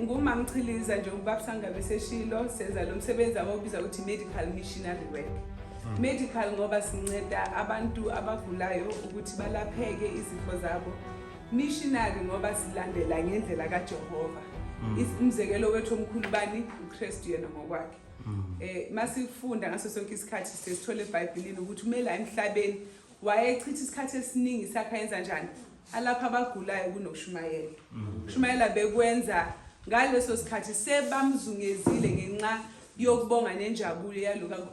Ngumamchiliza nje ubaba Sangabe seshilo senza lo msebenzi abawubiza ukuthi medical missionary work. Medical ngoba sinceda abantu abagulayo ukuthi balapheke izifo zabo. Missionary ngoba silandela ngendlela kaJehova. Umzekelo wethu omkhulu bani uKristu yena ngokwakhe. Masifunda ngaso sonke isikhathi sesithola eBhayibhelini ukuthi umela emhlabeni wayechitha isikhathi esiningi sakhe ayenza njani alapha abagulayo kunokushumayela. Kushumayela bekwenza ngaleso sikhathi sebamzungezile ngenxa yokubonga nenjabulo yalokhu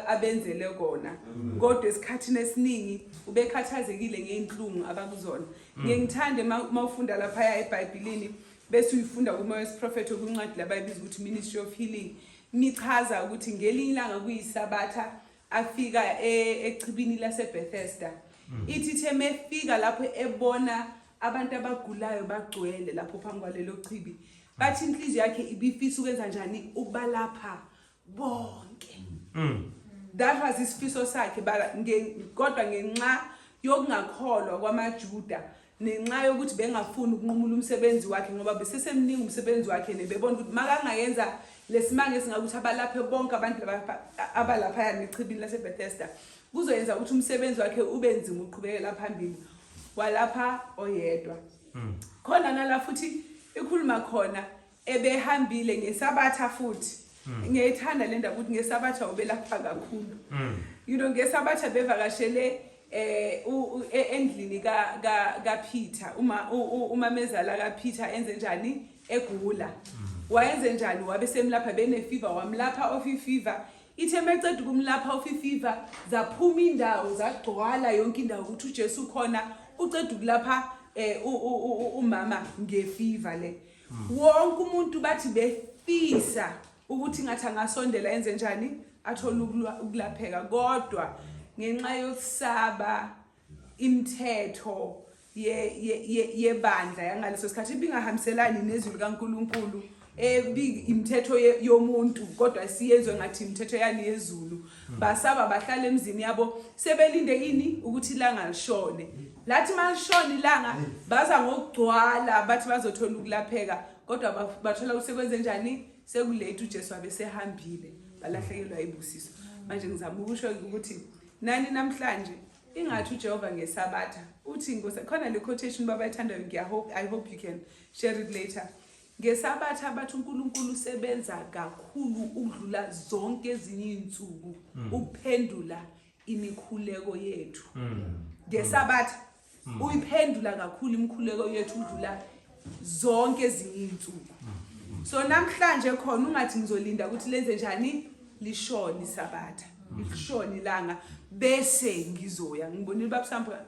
abenzele kona. Kodwa esikhathini esiningi ubekhathazekile ngey'nhlungu abakuzona. Ngiye ngithande uma ufunda laphaya eBhayibhelini bese uyifunda kumoya wesiprofetho kwincwadi labayibiza ukuthi Ministry of Healing, michaza ukuthi ngelinye ilanga kuyisabatha afika echibini laseBethesda. Ithi ithe mefika lapho ebona abantu abagulayo bagcwele lapho phambi kwalelo chibi, bathi inhliziyo yakhe ibifisa ukwenza njani ukubalapha bonke. That was isifiso sakhe kodwa ngenxa yokungakholwa kwamaJuda nenxa yokuthi bengafuni ukunqumula umsebenzi wakhe ngoba besesemningi umsebenzi wakhe nebebona ukuthi makangayenza lesimanga esingakuthi abalaphe bonke abantu abalaphaya nechibini laseBethesda kuzoyenza ukuthi umsebenzi wakhe ube nzima uqhubekela phambili, walapha oyedwa. Khona nala futhi ikhuluma khona ebehambile ngesabatha futhi. Ngiyayithanda le ndaba ukuthi ngesabatha ubelapha kakhulu. Ngesabatha bevakashele endlini ka ka kaPeter, uma umamezala kaPeter enze njani egula. Wayenze njani? Wabe semlapha bene fever, wamlapha off fever. Ithe meceda ukumlapha off fever zaphuma indawo zagcwala yonke indawo ukuthi uJesu khona uceda ukulapha umama ngefever le. Wonke umuntu bathi befisa ukuthi ngathi angasondela enze njani athole ukulapheka, kodwa ngenxa yokusaba imithetho yebandla yangaleso sikhathi ibingahambiselani nezwi likaNkuluNkulu, imithetho yomuntu kodwa siyenzwe ngathi imithetho yani yezulu. Basaba bahlala emzini yabo sebelinde ini ukuthi ilanga lishone. Lathi malishona ilanga baza ngokugcwala bathi bazothola ukulapheka, kodwa bathola ukuthi sekwenze njani sekulate, uJesu abesehambile, balahlekelwa ibusiso. Manje ngizama ukusho ukuthi nani namhlanje ingathi uJehova ngesabatha uthi Nkosi khona le quotation baba ayithandayo, ngiya hope I hope you can share it later. Ngesabatha bathi uNkulunkulu usebenza kakhulu ukudlula zonke ezinye izinsuku ukuphendula imikhuleko yethu. Ngesabatha uyiphendula kakhulu imikhuleko yethu ukudlula zonke ezinye izinsuku. So namhlanje khona ungathi ngizolinda ukuthi lenze njani lishone isabatha, lishone ilanga bese ngizoya. Ngibonile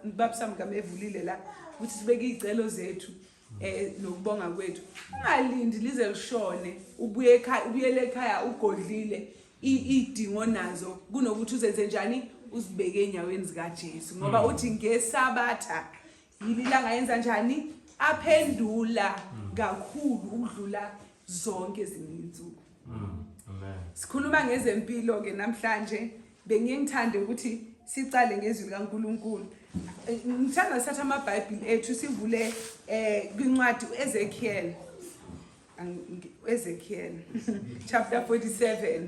babusam kamevulile la ukuthi sibeke izicelo zethu nokubonga kwethu. Ungalindi lize lishone ubuye ekhaya, ubuyele ekhaya ugodlile idingo nazo kunokuthi uzenze njani uzibeke enyaweni zikaJesu, ngoba uthi ngesabatha yililanga yenza njani aphendula kakhulu ukudlula zonke ezinye insuku. Amen. Sikhuluma ngezempilo ke namhlanje, bengiye ngithande ukuthi sicale ngezwi likaNkuluNkulu. Ngithanda sithatha amaBhayibheli ethu sivule kwincwadi uEzekiel. Ezekiel chapter 47.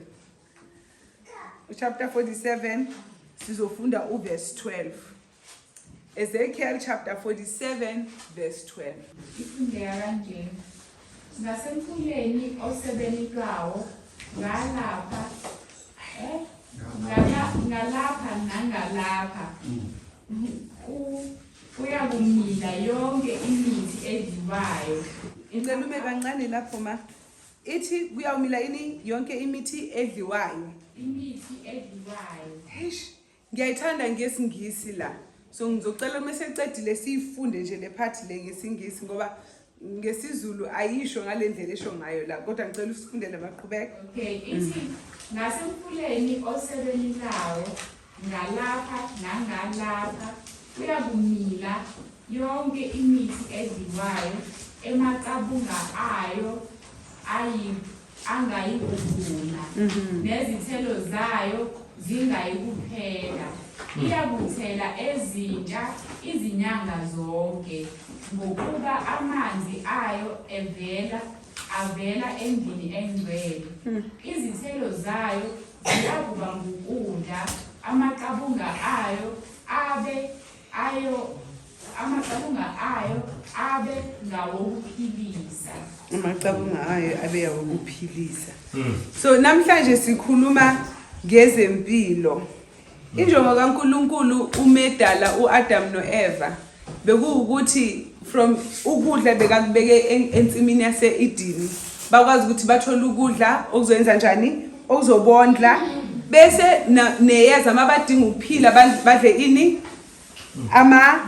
Chapter 47 sizofunda uverse 12. Ezekiel chapter 47 verse 12. Ifundeka kanje: ngasemfuleni osebeni lwawo ngalapha ngalapha nangalapha kuyakumila yonke imithi edliwayo. Ngicela ume kancane lapho ma. Ithi kuyawumila ini yonke imithi edliwayo. Imithi edliwayo. Eish, ngiyayithanda ngesiNgisi la. So ngizocela uma secedile siyifunde nje le part le ngesiNgisi ngoba ngesiZulu ayisho ngale ndlela esho ngayo la, kodwa ngicela usifundele maqhubeka. Okay, ithi ngasemfuleni osebeni lawo ngalapha nangalapha kuyakumila yonke imithi edliwayo, emaqabunga ayo angayikuvuna, nezithelo zayo zingayikuphela. Iyakuthela ezintsha izinyanga zonke, ngokuba amanzi ayo evela avela endlini engcwele. Izithelo zayo ziyakuba ngukudla, amaqabunga ayo abe ayo amaqabunga ayo abe ngawokuphilisa. Amaqabunga ayo abe awokuphilisa. So namhlanje sikhuluma ngezempilo. Injongo kaNkulunkulu umedala uAdam noEva bekuwukuthi from ukudla bekakubeke ensimini yase-Edeni bakwazi ukuthi bathole ukudla okuzoyenza njani, okuzobondla, bese neyeza mabadinga ukuphila badle ini, ama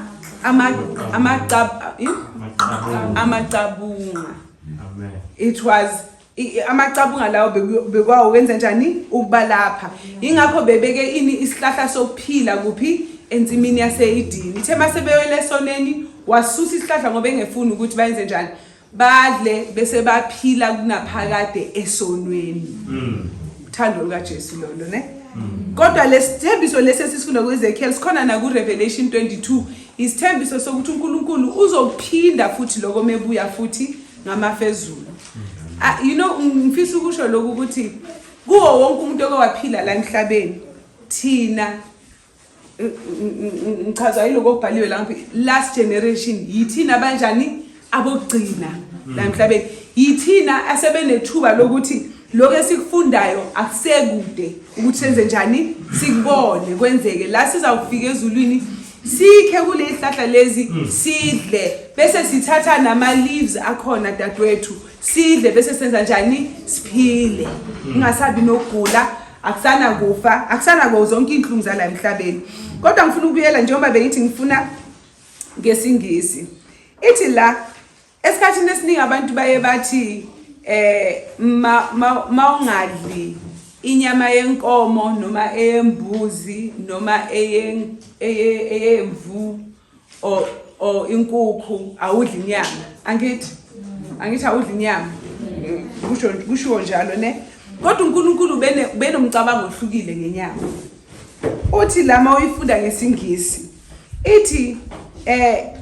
ama amacab amacabunga. Amen. It was amacabunga lawo bekwawo wenza njani ukubalapha. Ingakho bebeke ini isihlahla sokuphila kuphi ensimini yase-Edeni. Ithe masebewele esoneni wasusa isihlahla ngoba engefuni ukuthi bayenze njani, badle bese baphila kunaphakade esonweni. Uthando lukaJesu lolo, ne? Kodwa lesithembiso lesi esisifunda kuEzekiel sikhona na kuRevelation 22, isithembiso sokuthi uNkulunkulu uzophinda futhi lokho mebuya futhi ngamafezulu. Ngifisa ukusho lokhu ukuthi kuwo wonke umuntu oke waphila la emhlabeni, thina ngichazwa yiloko okubhaliwe la, last generation, yithina abanjani abokugcina la emhlabeni, yithina asebenethuba lokuthi lokho esikufundayo akusekude ukuthi senze njani, sikubone kwenzeke la sizawufika ezulwini, sikhe kule hlahla lezi, sidle, bese sithatha nama leaves akhona dadewethu, sidle, bese senza njani, siphile, ingasabi nokugula, akusana kufa, akusana ko zonke inhlungu zala emhlabeni. Kodwa ngifuna ukubuyela njengoba bengithi ngifuna ngesingisi. Ithi la esikhathini esiningi abantu baye bathi ma mawungadli inyama yenkomo noma eyembuzi noma eyemvu or inkukhu, awudli inyama. Angithi awudli inyama, kusho njalo, ne? Kodwa uNkulunkulu benomcabango ohlukile ngenyama. Uthi lama uyifunda ngesingisi, ithi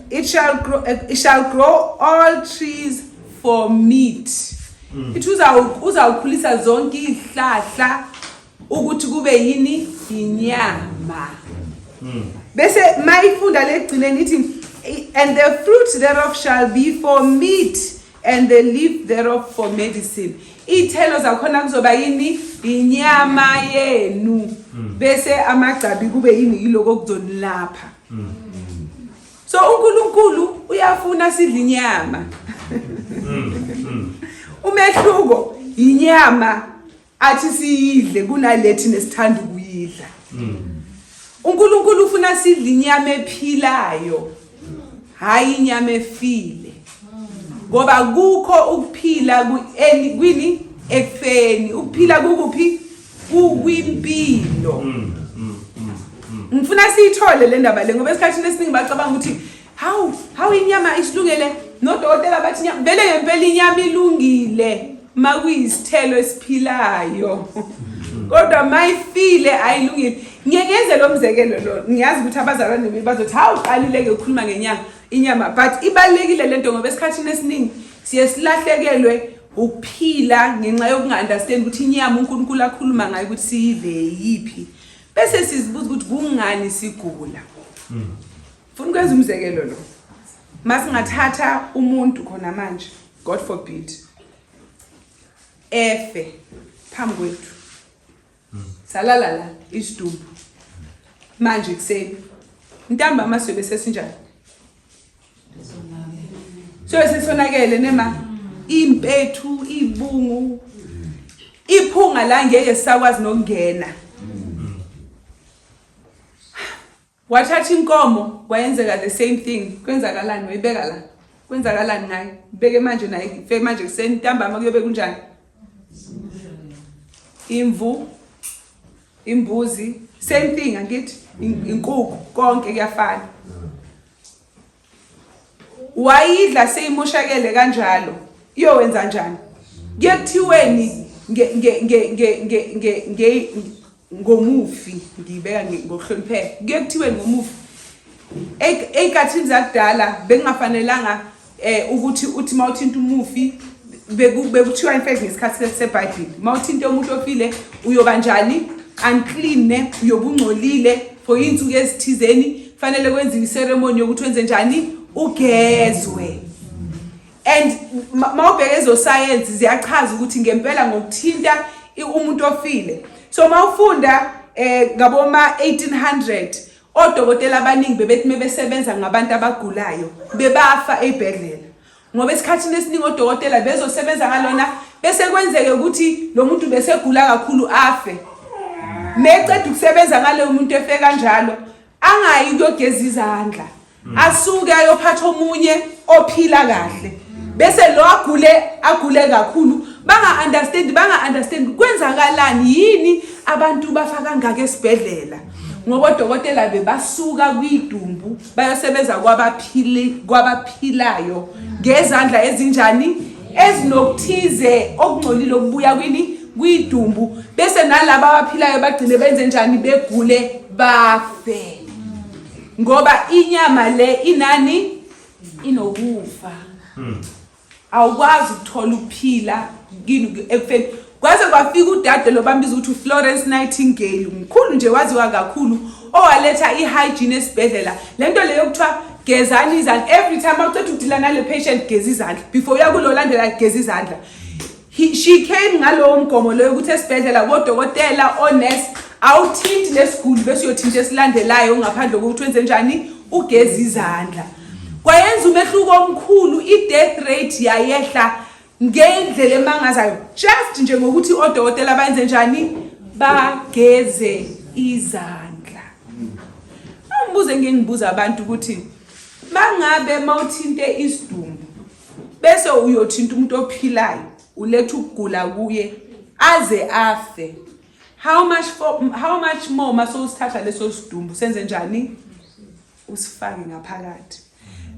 it shall grow all trees for meat. Ithi uzawukhulisa zonke izihlahla ukuthi kube yini, inyama. Bese mayifunda legcineni ithi, and the fruit thereof shall be for meat and the leaf thereof for medicine. Iy'thelo zakhona kuzoba yini, inyama yenu, bese amagcabi kube yini, yiloko okuzonilapha. So uNkulunkulu uyafuna sidle inyama. Umehluko inyama athi siyidle kunalethi nesithanda ukuyidla. uNkulunkulu ufuna sidle inyama ephilayo, hayi inyama efile, ngoba kukho ukuphila kwini, ekufeni. Ukuphila kukuphi? Kukwimpilo. Ngifuna siyithole le ndaba le ngoba esikhathini esiningi bacabanga ukuthi hawu inyama isilungele, nodokotela bathi inyama vele ngempela inyama ilungile makuyisithelo esiphilayo, kodwa mayifile ayilungile. Ngiye ngenze lo mzekelo lo, ngiyazi ukuthi abazalwane bami bazothi hawu, uqalile-ke ukukhuluma ngenyama inyama, but ibalulekile lento ngoba esikhathini esiningi siye silahlekelwe ukuphila ngenxa yokunga-understand ukuthi inyama uNkulunkulu akhuluma ngayo ukuthi siyidle yiphi, bese sizibuza ukuthi kungani sigula. Funa ukwenza umzekelo lo, masingathatha umuntu khona manje, God forbid, efe phambi kwethu, salala la isidumbu manje kuseni, ntambama siyobe sesinjani? Siyobe sesonakele nema impethu, ibungu, iphunga la ngeke sisakwazi nokungena. Wathatha inkomo, kwayenzeka the same thing. Kwenzakalani? Wayibeka la, kwenzakalani ngayo? Beke manje naye ife manje kuseni, ntambama kuyobe kunjani? Imvu, imbuzi, same thing, angithi inkukhu, konke kuyafana. Wayidla seyimoshakele kanjalo, iyowenza njani? Kuye kuthiweni nge ngomufi? Ngibeka ngokuhlonipheka, kuye kuthiweni ngomufi? Ey'nkathini zakudala bekungafanelanga ukuthi uthi mawuthinta umufi. Bekuthiwa in fact ngesikhathi seBhayibheli, mawuthinta umuntu ofile uyoba njani? Unclean, ne? Uyobe ungcolile for iy'nsuku ezithizeni, fanele kwenziwe iceremony yokuthi wenze njani? Ugezwe. And mawubheka ezosayensi ziyachaza ukuthi ngempela ngokuthinta umuntu ofile. So mawufunda ngaboma 1800, odokotela abaningi bebethi mebesebenza ngabantu abagulayo bebafa ey'bhedlela, ngoba esikhathini esiningi odokotela bezosebenza ngalona bese kwenzeke ukuthi lo muntu besegula kakhulu afe. Meceda ukusebenza ngaloyo muntu efe kanjalo, angayi kuyogeza izandla, asuke ayophatha omunye ophila kahle, bese lo agule, agule kakhulu. Banga-understand, banga-understand kwenzakalani, yini abantu bafa kangaka esibhedlela, ngoba odokotela bebasuka kwidumbu bayosebenza kwabaphilayo ngezandla ezinjani? Ezinokuthize okungcolile okubuya kwini? Kwidumbu. Bese nalaba abaphilayo bagcine benze njani? Begule, bafe, ngoba inyama le inani? Inokufa. Awukwazi ukuthola ukuphila kini ekufeni. Kwaze kwafika udade lo bambiza ukuthi uFlorence Nightingale, mkhulu nje, waziwa kakhulu, owaletha i-hygiene esibhedlela, lento leyo kuthiwa gezani izandla every time awuceda ukudila nale patient, geza izandla before uya kulo landela, geza izandla. She came ngalowo mgomo loyo ukuthi esibhedlela kodokotela, onesi, awuthinti lesiguli bese uyothinta esilandelayo ngaphandle kokuthi wenze njani? Ugeza izandla. Kwayenza umehluko omkhulu, i-death rate yayehla ngendlela emangazayo, just nje ngokuthi odokotela bayenze njani? Bageze izandla. Umbuzo engike ngibuza abantu ukuthi mangabe mawuthinte isidumbu bese uyothinta umuntu ophilayo, uletha ukugula kuye aze afe, how much more mase usithatha leso sidumbu, senze njani? Usifake ngaphakathi.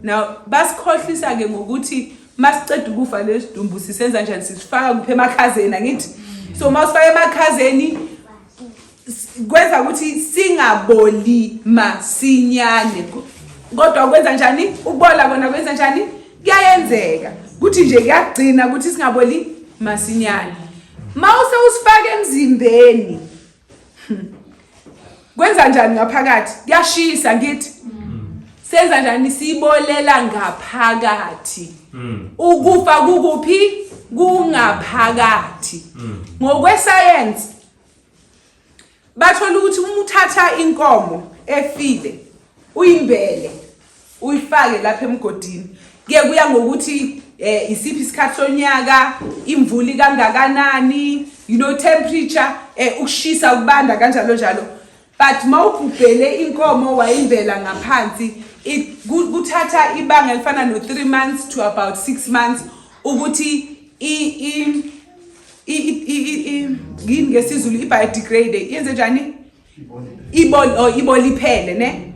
Now basikhohlisa ke ngokuthi masiceda ukufa lesidumbu sisenza njani? Sisifaka kuphi? Emakhazeni, angithi? So masifaka emakhazeni kwenza ukuthi singaboli masinyane, kodwa kwenza njani? Ukubola kona kwenza njani? Kuyayenzeka kuthi nje kuyagcina ukuthi singaboli masinyane. Mawuse usifake emzimbeni, kwenza njani ngaphakathi? Kuyashisa, ngithi? Senza njani? Sibolela ngaphakathi. Ukufa kukuphi? Kungaphakathi. Ngokwesayensi bathola ukuthi uma uthatha inkomo efile, uyimbele, uyifake lapha emgodini, kuye kuya ngokuthi isiphi isikhathi sonyaka, imvula kangakanani, temperature, ukushisa, ukubanda, kanjalo njalo, but mawugubhele inkomo wayimbela ngaphansi, kuthatha ibanga elifana no-3 months to about 6 months ukuthi yini ngesiZulu, i-biodegrade, yenze njani? Ibole iphele, ne?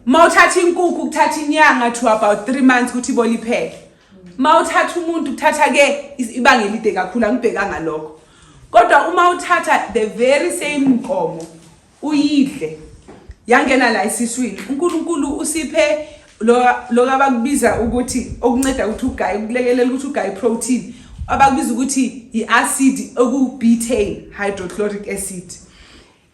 Mawuthatha inkukhu kuthatha inyanga to about 3 months ukuthi ibole iphele. Mawuthatha umuntu kuthatha ke ibanga elide kakhulu, angibhekanga lokho. Kodwa uma uthatha the very same nkomo uyidle, yangena la esiswini, uNkulunkulu usiphe lo abakubiza ukuthi okunceda ukuthi ugaye, ukulekelela ukuthi ugaye protein, abakubiza ukuthi i-acid oku-betaine hydrochloric acid.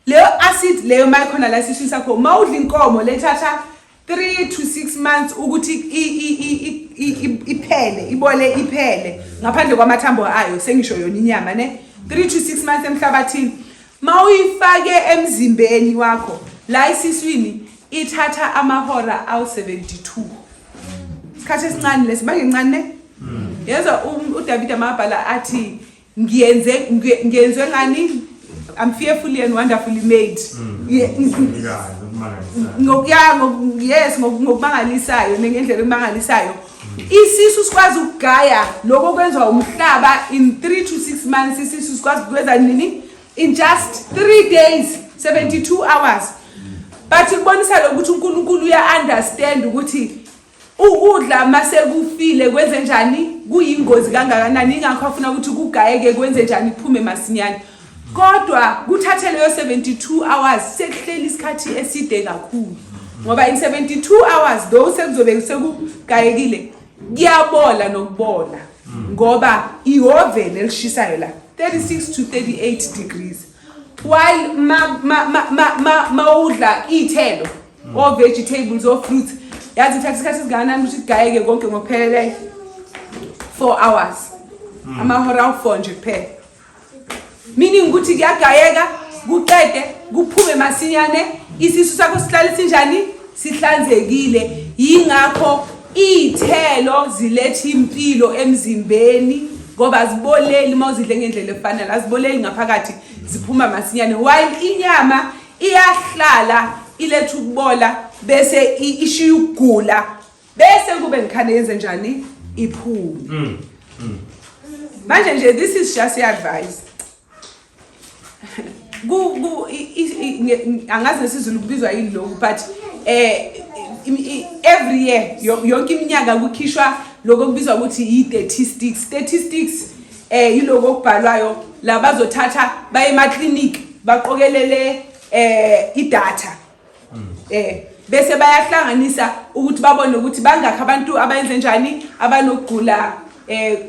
Leyo acid leyo mayikhona la esiswini sakho, mawudla inkomo lethatha 3 to 6 months ukuthi iphele, ibole iphele ngaphandle kwamathambo ayo, sengisho yona inyama, ne? 3 to 6 months emhlabathini. Mawuyifake emzimbeni wakho la esiswini, ithatha amahora awu-72, isikhathi esincane lesi, bangencane, ne? Yezwa uDavid amabhala athi ngiyenzwe ngani? I'm fearfully and wonderfully made. Yes, ngokumangalisayo, ngendlela emangalisayo. Isisu sikwazi ukugaya lokho kwenziwa umhlaba in 3 to 6 months. Isisu sikwazi ukwenza nini? In just 3 days, 72 hours. But kubonisa lokuthi uNkulunkulu uya understand ukuthi ukudla mase kufile kwenze njani, kuyingozi kangakanani, ingakho afuna ukuthi kugayeke, kwenze njani? Kuphume masinyane. Kodwa kuthathe leyo 72 hours, sekuhleli isikhathi eside kakhulu, ngoba in 72 hours though sekuzobe sekugayekile, kuyabola nokubola. Ngoba i-oven elishisayo la 36 to 38 degrees. While ma ma ma ma ma mawudla iy'thelo or vegetables or fruits, yazi ithatha isikhathi esingakanani ukuthi kugayeke konke ngokupheleleyo? 4 hours. Amahora awu-4 nje kuphela. Meaning ukuthi kuyagayeka kuqede kuphume masinyane, isisu sakho sihlale sinjani? Sihlanzekile. Yingakho iy'thelo ziletha impilo emzimbeni, ngoba aziboleli uma uzidle ngendlela efanele, aziboleli ngaphakathi, ziphuma masinyane, while inyama iyahlala iletha ukubola bese ishiya ukugula, bese kube ngikhane yenze njani, iphume. Manje nje this is just i-advice. Ku ku angazi ngesizulu kubizwa yini lokhu, but every year, yonke iminyaka kukhishwa lokho okubizwa ukuthi i-statistics. Statistics yiloko okubhalwayo la bazothatha baye ema-clinic baqokelele idatha, bese bayahlanganisa ukuthi babone ukuthi bangakhi abantu abayenze njani, abanokugula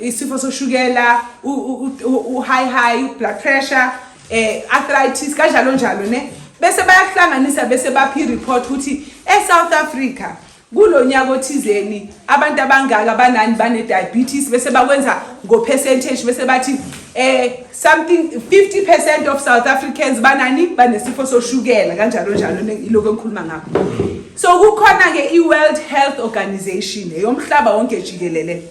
isifo soshukela, u high blood pressure, arthritis, kanjalo njalo ne. Bese bayahlanganisa bese bapha i-report ukuthi eSouth Africa kulo nyaka othizeni abantu abangaka banani, bane diabetes, bese bakwenza ngo percentage, bese bathi something 50% of South Africans banani, banesifo soshukela, kanjalo njalo, iloko engikhuluma ngakho. So kukhona ke i-World Health Organization eyomhlaba wonke jikelele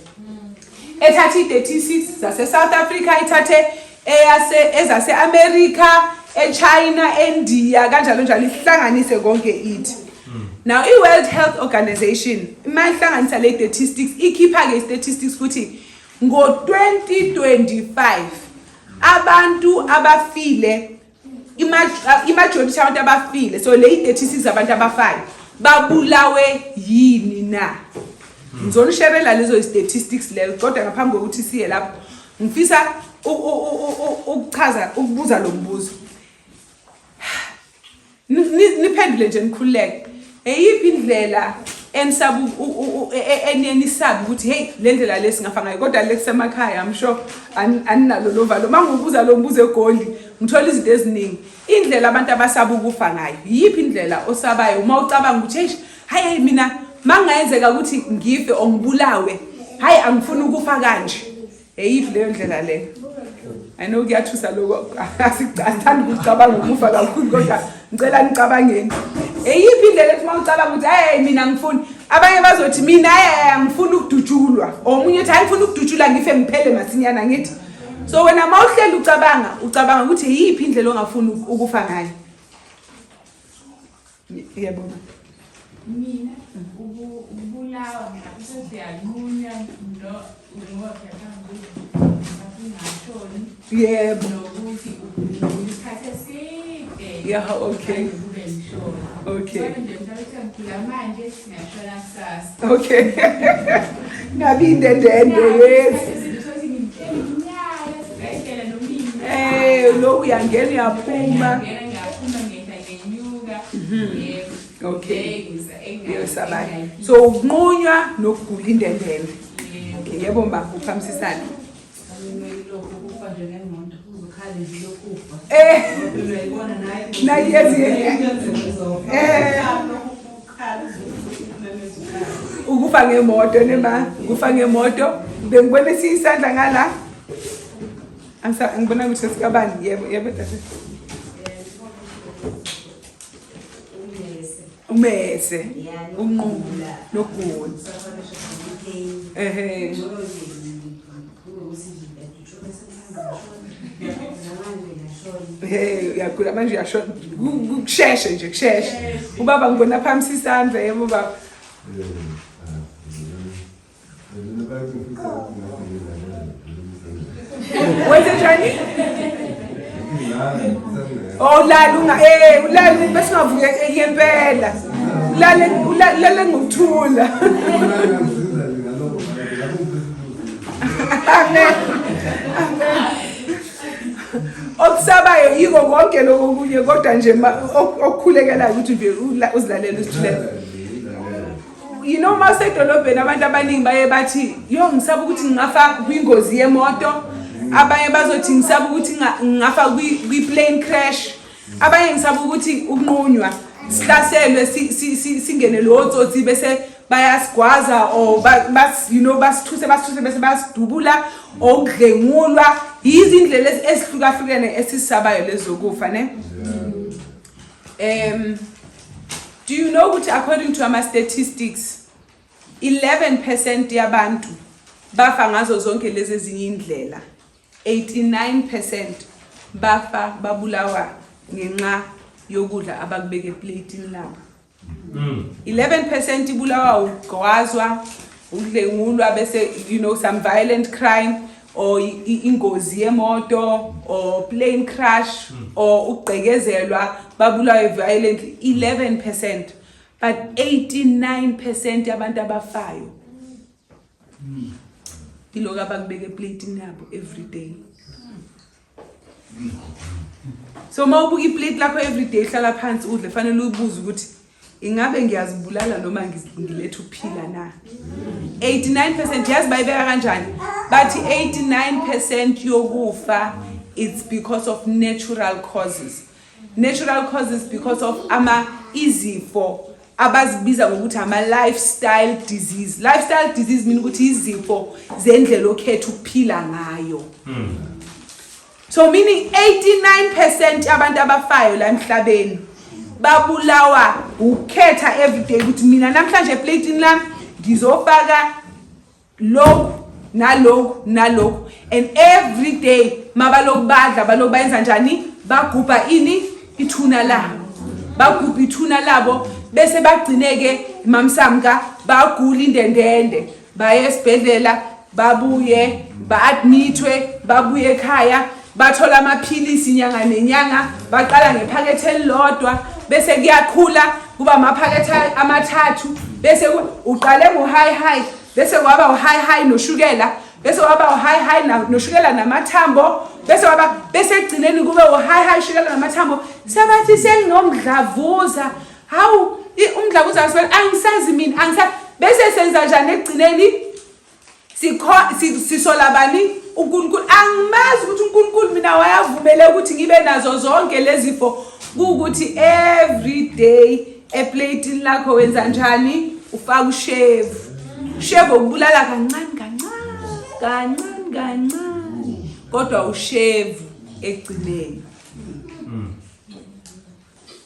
ethatha i-36 zase South Africa, ithathe eyase ezase America, eChina, eIndia, kanjalo njalo, ihlanganise konke ithi. Now i-World Health Organization mayihlanganisa le statistics, ikhipha ke statistics ukuthi ngo-2025 abantu abafile, imajority abantu abafile, so le statistics abantu abafayo babulawe yini na. Ngizonisherela lezo statistics lezo, kodwa ngaphambi kokuthi siye lapho ngifisa ukuchaza, ukubuza lo mbuzo. Niphendule nje nikhululeke. Eyiphi indlela enisabu eniyenisabi ukuthi hey, le ndlela le singafa ngayo? Kodwa le kusemakhaya, I'm sure aninalo lovalo. Uma ngibuza lo mbuzo eGoli ngithola izinto eziningi. Indlela abantu abasaba ukufa ngayo, yiphi indlela osabayo uma ucabanga ukuthi hey, hayi hayi, mina mangingayenzeka ukuthi ngife or ngibulawe, hayi, angifuni ukufa kanje? Eyiphi leyo ndlela leyo? I know kuyathusa lokho, asithandi ukucabanga ukufa kakhulu, kodwa ngicela nicabangeni. Eyiphi indlela ethi uma ucabanga ukuthi hayi, mina ngifuni? Abanye bazothi mina hayi, angifuni ukudutshulwa, omunye uthi hayi, ngifuna ukudutshulwa ngife ngiphele masinyana. Ngithi so wena uma uhleli ucabanga ukuthi yiphi indlela ongafuni ukufa ngayo? Yebo. Mina ukubulawa, mina kuseziyanqunywa no ngoba phela ngashoni. Nokuthi isikhathi eside. Yeah, okay. Kube ngishona. Okay. So nje mhlawumbe ngikhula manje ngiyashona kusasa. Okay, ngabi indendende, yes. Lo uyangena uyaphuma. Ngiyangena ngiyaphuma, ngehla ngenyuka. Yebo. Okay. Ngiyosabayo. So ukunqunywa nokugula indendende. Okay, yebo ma, uphambisisana. Lokhu kufa nje ngemoto, uzukhale nje lokufa. Uyayibona naye. Nayi ukufa ngemoto nema, ukufa ngemoto. Bengibona isandla ngala. Angisa ngibona ukuthi sikabani. Yebo, yebo tata. Umese. Unqula nokugula. Ehhe. Hey, uyagula manje uyashona. Kusheshe nje, kusheshe. Ubaba ngibona phambi isandla, yebo baba. Wenze njani? Oh, ulala unga ulale bese ungavuka ngempela. Ulale ulale ngokuthula. Amen. Amen. Okusabayo yiko konke lokho okunye, kodwa nje okukhulekelayo ukuthi nje uzilalele uzithulele. You know, uma usedolobheni abantu abaningi baye bathi, yo, ngisaba ukuthi ngingafa kwingozi yemoto. Abanye bazothi ngisaba ukuthi ngingafa kwi-plane crash. Abanye ngisaba ukuthi ukunqunywa, sihlaselwe, singene lowo tsotsi bese bayasigwaza or bas, you know basithuse basithuse bese bayasidubula or ukudlengulwa. Yizindlela ezihlukahlukene esisabayo lezokufa, ne? Do you know ukuthi according to ama statistics 11% yabantu bafa ngazo zonke lezi ezinye indlela, 89% bafa babulawa ngenxa yokudla abakubeka eplatini labo? 11% ibulawa ukugwazwa, ukudlengulwa, bese some violent crime or ingozi yemoto or plane crash or ukugqekezelwa, babulawe violently, 11%, but 89% yabantu abafayo ilokhu abakubeka eplatini yabo every day. So uma ubuka iplate lakho every day, hlala phansi udle, fanele ubuze ukuthi ingabe ngiyazibulala noma ngiletha ukuphila na? 89%, yazi bayibeka kanjani? Bathi 89% yokufa, it's because of natural causes. Natural causes because of ama izifo abazibiza ngokuthi ama-lifestyle disease. Lifestyle disease mean ukuthi izifo zendlela okhetha ukuphila ngayo. So meaning 89% abantu abafayo la emhlabeni babulawa ukukhetha everyday ukuthi mina namhlanje eplatini lami ngizofaka lokhu nalokhu nalokhu, and every day mabaloku badla, baloku bayenza njani? Bagubha ini? Ithuna labo. Bagubha ithuna labo bese bagcineke mamsamka bagula indendende, baye esibhedlela, babuye ba-admithwe, babuye ekhaya, bathola amaphilisi inyanga nenyanga. Baqala ngephakethe elilodwa bese kuyakhula kuba amaphakethe amathathu, bese uqale ngo-high high, bese kwaba u-high high noshukela, bese kwaba u-high high noshukela namathambo, bese kwaba, bese ekugcineni kube u-high high shukela namathambo. Sebathi senginomdlavuza. Hawu, umdlavuza asibona, angisazi mina, angisazi. Bese senza njani ekugcineni? Sisola bani? UNkulunkulu. Angimazi ukuthi uNkulunkulu mina wayavumele ukuthi ngibe nazo zonke lezi zifo. Kuwukuthi every day eplatini lakho wenza njani? Ufaka ushevu. Ushevu okubulala kancane kancane kancane kancane, kodwa ushevu ekugcineni.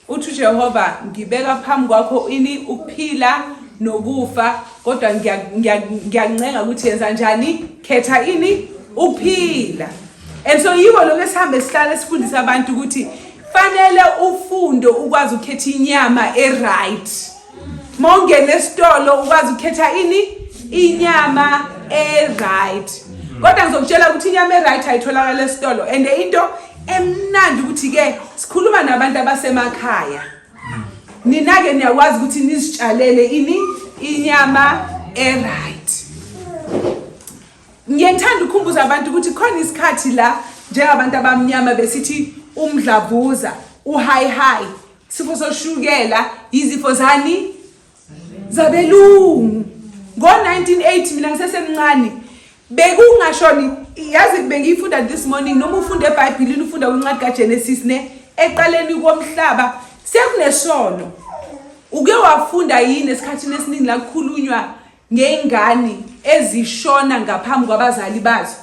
Uthi uJehova, ngibeka phambi kwakho ini? Ukuphila nokufa, kodwa ngiyancenga ukuthi yenza njani? Khetha ini? Ukuphila. And so yibo lokho esihambe sihlale sifundisa abantu ukuthi fanele ufunde ukwazi ukukhetha inyama e-right. Uma ungena esitolo ukwazi ukukhetha ini? Inyama e-right. Kodwa ngizokutshela ukuthi inyama e-right ayitholakala esitolo, and into emnandi ukuthi-ke sikhuluma nabantu abasemakhaya. Nina-ke niyakwazi ukuthi nizitshalele ini? Inyama e-right. Ngiye ngithanda ukukhumbuza abantu ukuthi khona isikhathi la njengabantu abamnyama besithi umdlavuza, u-high high, sifo soshukela, izifo zani? Zabelungu. Ngo-1980, mina ngisesemncane, bekungashoni. Yazi bengiyifunda this morning, noma ufunda eBhayibhelini, ufunda kwincwadi kaGenesis, ne, eqaleni komhlaba sekunesono. Uke wafunda yini esikhathini esiningi la kukhulunywa ngey'ngane ezishona ngaphambi kwabazali bazo?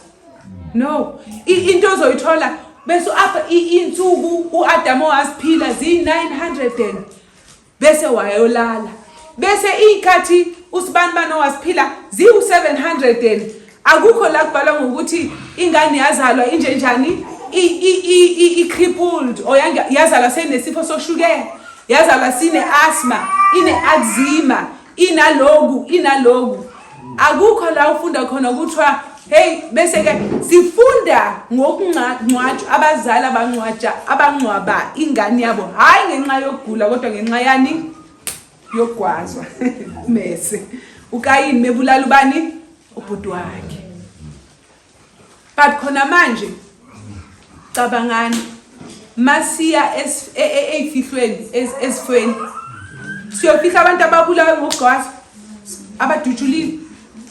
No. Into ozoyithola bese apha insuku u-Adamu waziphila ziyi-900 and bese wayolala, bese iy'khathi usibanibani owasiphila ziwu-700 and akukho la kubhalwa ngokuthi ingane yazalwa inje njani, i-crippled or yazalwa senesifo soshukela, yazalwa sine-asthma, ine-eczema, inaloku inaloku. Akukho la ufunda khona kuthiwa hey. Bese-ke sifunda ngokungcwatshwa, abazali abancwatsha, abangcwaba ingane yabo, hhayi ngenxa yokugula kodwa ngenxa yani? Yokugwazwa. Mese uKayini mebulala ubani? Ubhuti wakhe. But khona manje cabangani, masiya ey'fihlweni, ezifweni, siyofihla abantu ababulawe ngokugcwazwa. Abadutshuliwe.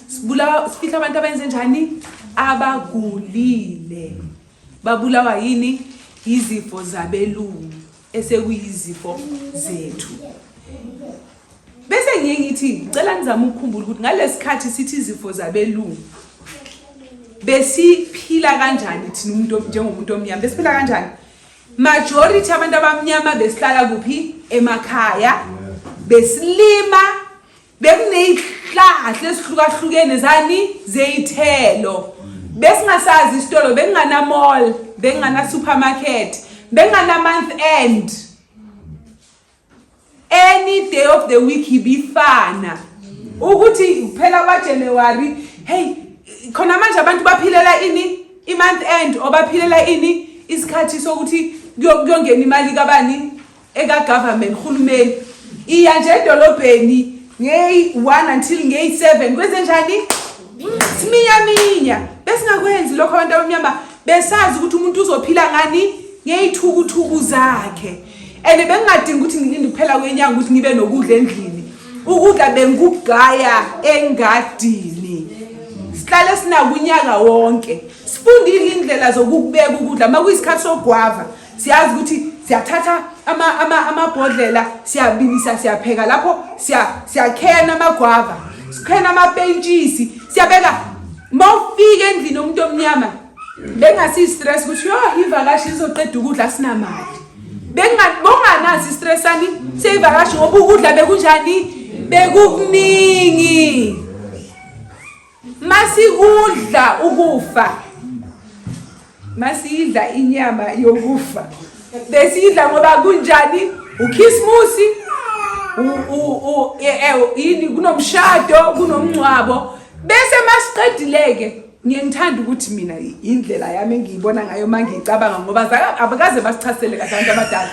Sibulawa sifihla abantu abenze njani? Abagulile. Babulawa yini? Izifo zabelungu esekuyizifo zethu. Bese ngiye ngithi ngicela nizame ukukhumbula ukuthi ngalesikhathi sithi izifo zabelungu besiphila kanjani thina umuntu njengomuntu omnyama besiphila kanjani? Majority abantu abamnyama besihlala kuphi? Emakhaya. Besilima bekuneyihlahla ezihlukahlukene zani zeyithelo. Besingasazi isitolo, bekungana mall, bekungana supermarket, bekungana month end. Any day of the week ibifana. Ukuthi kuphela kwaJanuary, hey khona manje abantu baphilela ini? I-month end obaphilela ini? Isikhathi sokuthi kuyongena imali kabani? Eka-government, uhulumeni. Iya nje edolobheni ngeyi-1 until ngeyi-7 kwenze njani? Siminyaminya. Besingakwenzi lokho abantu abamnyama, besazi ukuthi umuntu uzophila ngani? Ngeyithukuthuku zakhe. And bengingadingi ukuthi ngilinde kuphela kwenyanga ukuthi ngibe nokudla endlini. Ukudla bengikugaya engadini. Sihlale sinako unyaka wonke. Sifundile indlela zokukubeka ukudla. Uma kuyisikhathi sogwava, siyazi ukuthi siyathatha amabhodlela, siyabilisa, siyapheka lapho, siyakhena amagwava, sikhena amapentshisi, siyabeka. Uma ufika endlini yomuntu omnyama, bengasiyi-stress ukuthi yo ivakashi lizoqeda ukudla sinamali. Benganazi i-stress sani seyivakashi ngoba ukudla bekunjani? Bekukuningi. Masikudla ukufa, masidla inyama yokufa, besiyidla ngoba kunjani? UKhisimusi, yini, kunomshado, kunomngcwabo. Bese masiqedileke, ngiye ngithanda ukuthi mina indlela yami engiyibona ngayo uma ngiyicabanga, ngoba abakaze basichasele kahle abantu abadala.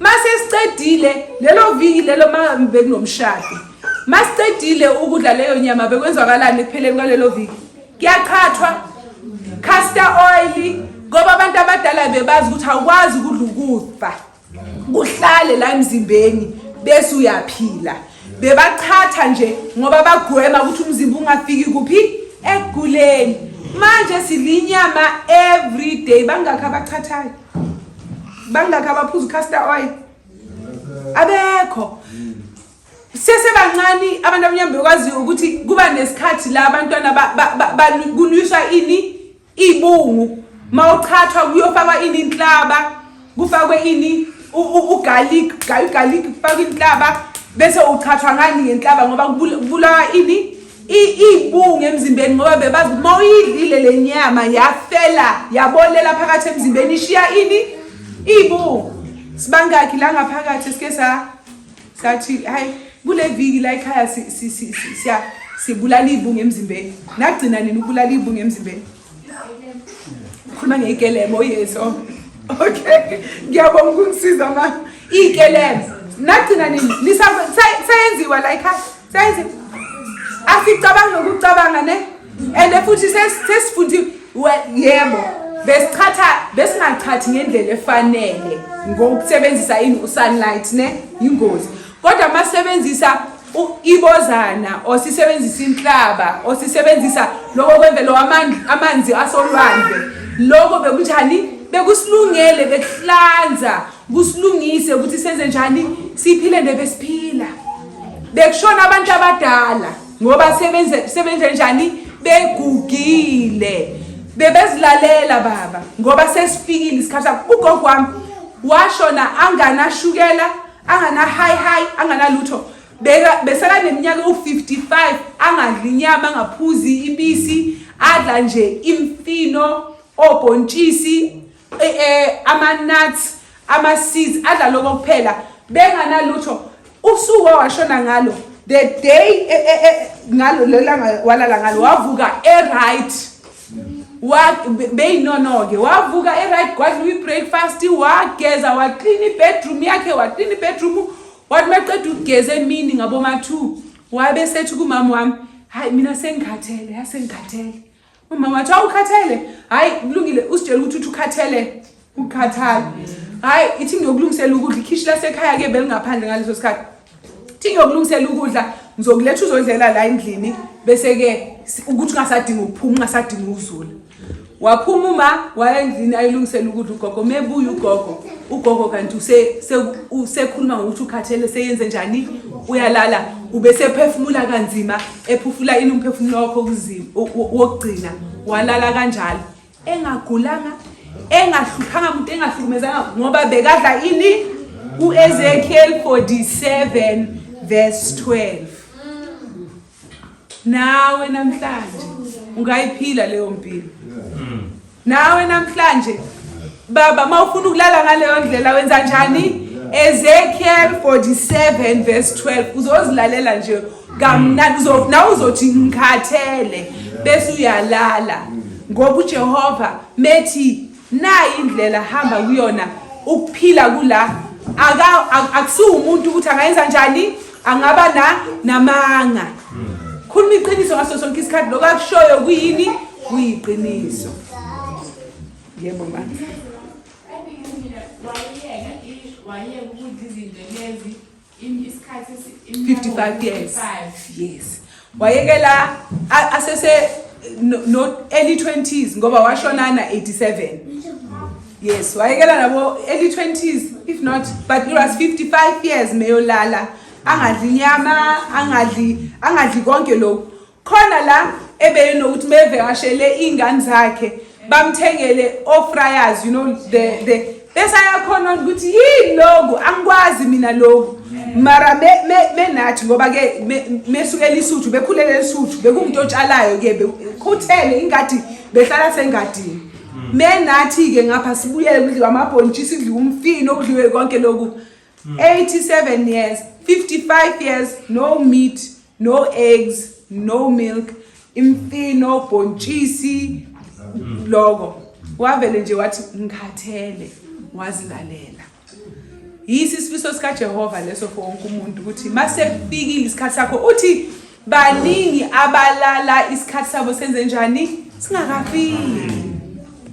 Mase sicedile lelo viki lelo bekunomshado, masicedile ukudla leyo nyama bekwenzakalani ekupheleni kwalelo viki? Kuyaqhathwa castor oil, ngoba abantu abadala bebazi ukuthi awukwazi ukudla ukufa kuhlale la emzimbeni bese uyaphila. Bebachatha nje ngoba bagwema ukuthi umzimba ungafiki kuphi? Ekuguleni. Manje sidla inyama every day. Bangakhi abachathayo? Bangakhi abaphuza castor oil? Abekho. Sesebancane abantu abamnyama bekwazi ukuthi kuba nesikhathi la abantwana kulwiswa ini? Ibungu. Mawuchathwa kuyofakwa ini? Inhlaba. Kufakwe ini? Ugarlic, garlic kufakwe inhlaba bese uchathwa ngani? Ngenhlaba, ngoba kubulawa ini? Ibungu emzimbeni, ngoba bebazi ukuthi mawuyidlile le nyama yafela yabolela phakathi emzimbeni ishiya ini? Ibungu. Sibangakhi la ngaphakathi sike sathi hayi kule viki la ekhaya sibulala ibungu emzimbeni? Nagcina nini ukubulala ibungu emzimbeni? Khuluma ngeyikelemo. Yes, oh. Okay, ngiyabonga ukungisiza ma. Iyikelemo nagcina nini? Sayenziwa la ekhaya, sayenziwa. Asicabangi nokucabanga ne, and futhi sesifundiwe. Yebo, besichatha, besingachathi ngendlela efanele ngokusebenzisa ini? Usunlight ne, ingozi. Kodwa masebenzisa ibozana or sisebenzisa inhlaba or sisebenzisa lokho kwemvelo, amanzi asolwandle, lokho bekunjani? Bekusilungele, bekuhlanza kusilungise ukuthi senze njani, siphile nje besiphila. Bekushona abantu abadala ngoba sebenze njani? Begugile. Bebezilalela baba ngoba sesifikile isikhathi sabo. Ugogo wami washona anganashukela, angana high high, anganalutho. Beka beseka neminyaka ewu-55, angadli inyama, angaphuzi ibisi, adla nje imfino, obhontshisi, ama-nuts, ama-seeds, adla lokho kuphela, benganalutho. Usuku washona ngalo, the day ngalo lelanga walala ngalo, wavuka e-right. Beyinono-ke wavuka e-right, kwadliwa i-breakfast, wageza, waklina i-bedroom yakhe, waklina i-bedroom. Wathi maqeda ukugeza emini ngaboma-2, wabe sethi kumama wami, "Hayi, mina sengikhathele, yasengikhathele." Umama wathi, "Awukhathele? Hayi, kulungile." Usitshela ukuthi uthi ukhathele ukukhathala. "Hayi, ithi ngiyokulungisela ukudla." Ikhishi lasekhaya-ke belingaphandle ngaleso sikhathi. "Ithi ngiyokulungisela ukudla." Ngizokuletha uzodlela la endlini bese ke ukuthi ungasadinga ukuphuma, ungasadinga ukuzula. Waphuma uma waya endlini ayilungisela ukudla ugogo. Mebuya ugogo, ugogo kanti usekhuluma ngokuthi ukhathele, seyenze njani, uyalala, ubesephefumula kanzima, ephufula ini umphefumulo wakho wokugcina. Walala kanjalo engagulanga, engahluphanga muntu, engahlukumezanga, ngoba bekadla ini. U-Ezekiel 47 verse 12. Nawe namhlanje ungayiphila leyo mpilo. Nawe namhlanje baba, mawufuna ukulala ngaleyo ndlela, wenza njani? Ezekiel 47 verse 12. Uzozilalela nje kamnandi, nawe uzothi ngikhathele, bese uyalala, ngoba uJehova methi nayi indlela, hamba kuyona, ukuphila kula. Akusiwo umuntu ukuthi angayenza njani, angaba na namanga. Khuluma iqiniso ngaso sonke isikhathi. Lokho akushoyo kuyini? Kuyiqiniso. Yebo ma. Wayeka ukudla izinto lezi isikhathi 55 years. Yes, wayekela asese no early 20s, ngoba washona na 87. Yes, wayekela nabo early 20s, if not, but it was 55 years meyolala angadli inyama, angadli konke lokhu. Khona la ebeyinokuthi mevekashele iy'ngane zakhe bamthengele o-fryers, the bese ayakhona ukuthi yini lokhu, angikwazi mina lokhu. Mara menathi ngoba ke mesukela isuthu, bekhulele esuthu, bekuwumuntu otshalayo ke, bekhuthele ingadi, behlala sengadini. Menathi ke ngapha sibuyele kudliwa amabhontshisi, kudliwa umfino, kudliwe konke lokhu. 87 years, 55 years, no meat, no eggs, no milk, imfino, bhontshisi loko. Wavele nje wathi ngikhathele, wazilalela. Yisi isifiso sikaJehova leso for wonke umuntu, ukuthi mase kufikile isikhathi sakho. Uthi baningi abalala isikhathi sabo senze njani? Singakafiki,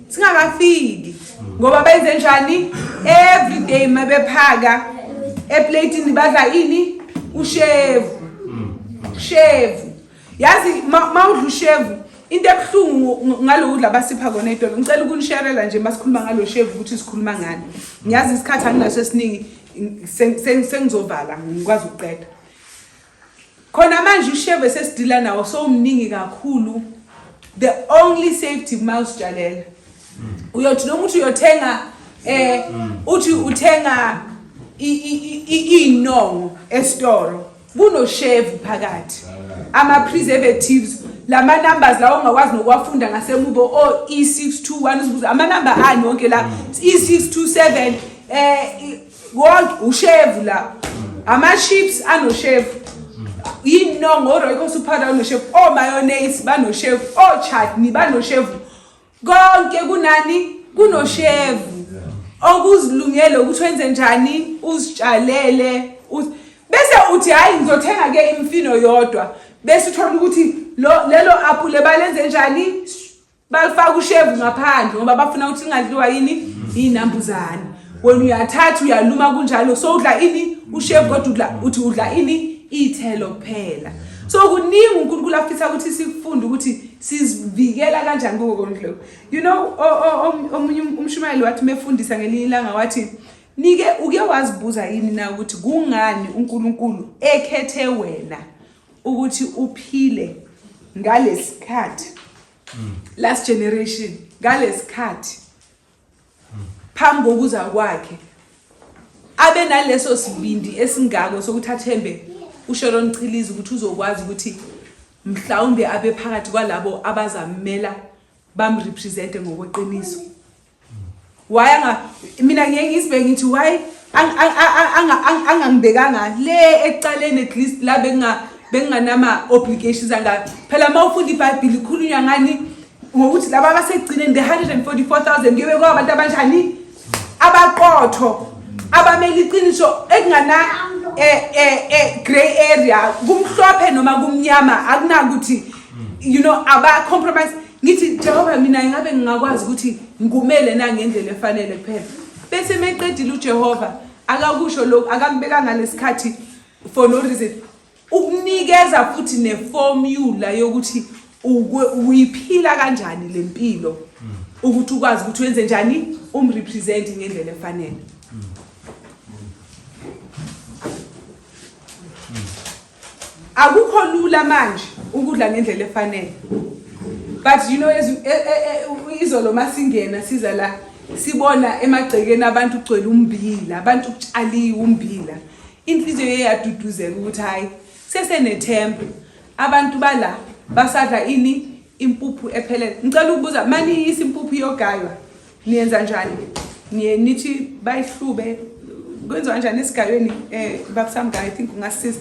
singakafiki, ngoba benze njani? Every day mabephaka eplatini badla ini? Ushevu, shevu. Yazi mawudla ushevu, into ebuhlungu ngalokudla abasipha kona ey'tolo. Ngicela ukunisherela nje masikhuluma ngalo shevu ukuthi sikhuluma ngani. Ngiyazi isikhathi anginaso esiningi, sengizovala ngikwazi ukuqeda khona manje. Ushevu esesidila nawo sowumningi kakhulu. The only safety uma usitshalela. Uyothi noma uthi uyothenga, uthi uthenga inongo esitoro, kunoshevu phakathi, ama-preservatives, lama numbers lawo ongakwazi nokuwafunda ngasemuva, o E621, uzibuza amanamba ani wonke la, E627, wonke ushevu la. Ama-chips anoshevu, inongo, o-Royco Super unoshevu, o-mayonnaise banoshevu, o-chutney banoshevu, konke kunani? Kunoshevu. Okuzilungele ukuthi wenze njani? Uzitshalele, bese uthi hayi, ngizothenga ke imfino yodwa, bese uthola ukuthi lo lelo apple balenze njani? Balifaka ushevu ngaphandle ngoba bafuna ukuthi ingadliwa yini? Iy'nambuzane. Wena uyathatha uyaluma kunjalo, so udla ini? Ushevu. Kodwa udla, uthi udla ini? Iy'thelo kuphela. So kuningi uNkulunkulu afisa ukuthi sikufunde, ukuthi sizivikela kanjani kuko konke lokhu. Omunye umshumayeli wathi mefundisa ngelinye ilanga, wathi nike uke wazibuza yini na ukuthi kungani uNkulunkulu ekhethe wena ukuthi uphile ngalesikhathi, last generation, ngalesikhathi phambi kokuza kwakhe, abe naleso sibindi esingako sokuthi athembe uSharon Chiliza ukuthi uzokwazi ukuthi mhlawumbe abe phakathi kwalabo abazamela bamrepresente ngokweqiniso? Why anga mina ngiye ngizibeke ngithi why angangibekanga le ekucaleni, at least la bekunganama obligations anga? Phela uma ufunda iBhayibheli ikhulunywa ngani? Ngokuthi laba abasegcineni, the 144,000, kuyobe kwabantu abanjani? Abaqotho, abamele iqiniso, ekungana grey area, kumhlophe noma kumnyama, akunakuthi aba compromise. Ngithi Jehova, mina ingabe ngingakwazi ukuthi ngumele na ngendlela efanele kuphela? Bese meqedile uJehova akakusho lokhu, akakubeka ngalesikhathi for no reason. Ukunikeza futhi neformula yokuthi uyiphila kanjani lempilo ukuthi ukwazi ukuthi wenze njani umrepresent ngendlela efanele. Akukho lula manje ukudla ngendlela efanele. But you know as izolo masingena siza la sibona emagcekeni abantu kugcwele umbila, abantu kutshaliwe umbila. Inhliziyo yeyaduduzeka ukuthi hayi sesenethemba. Abantu bala basadla ini impuphu ephelele. Ngicela ukubuza maniyisa impuphu iyogaywa niyenza njani? Niye nithi bayihlube kwenziwa kanjani esigayweni eh babusamga I think ungasisiza.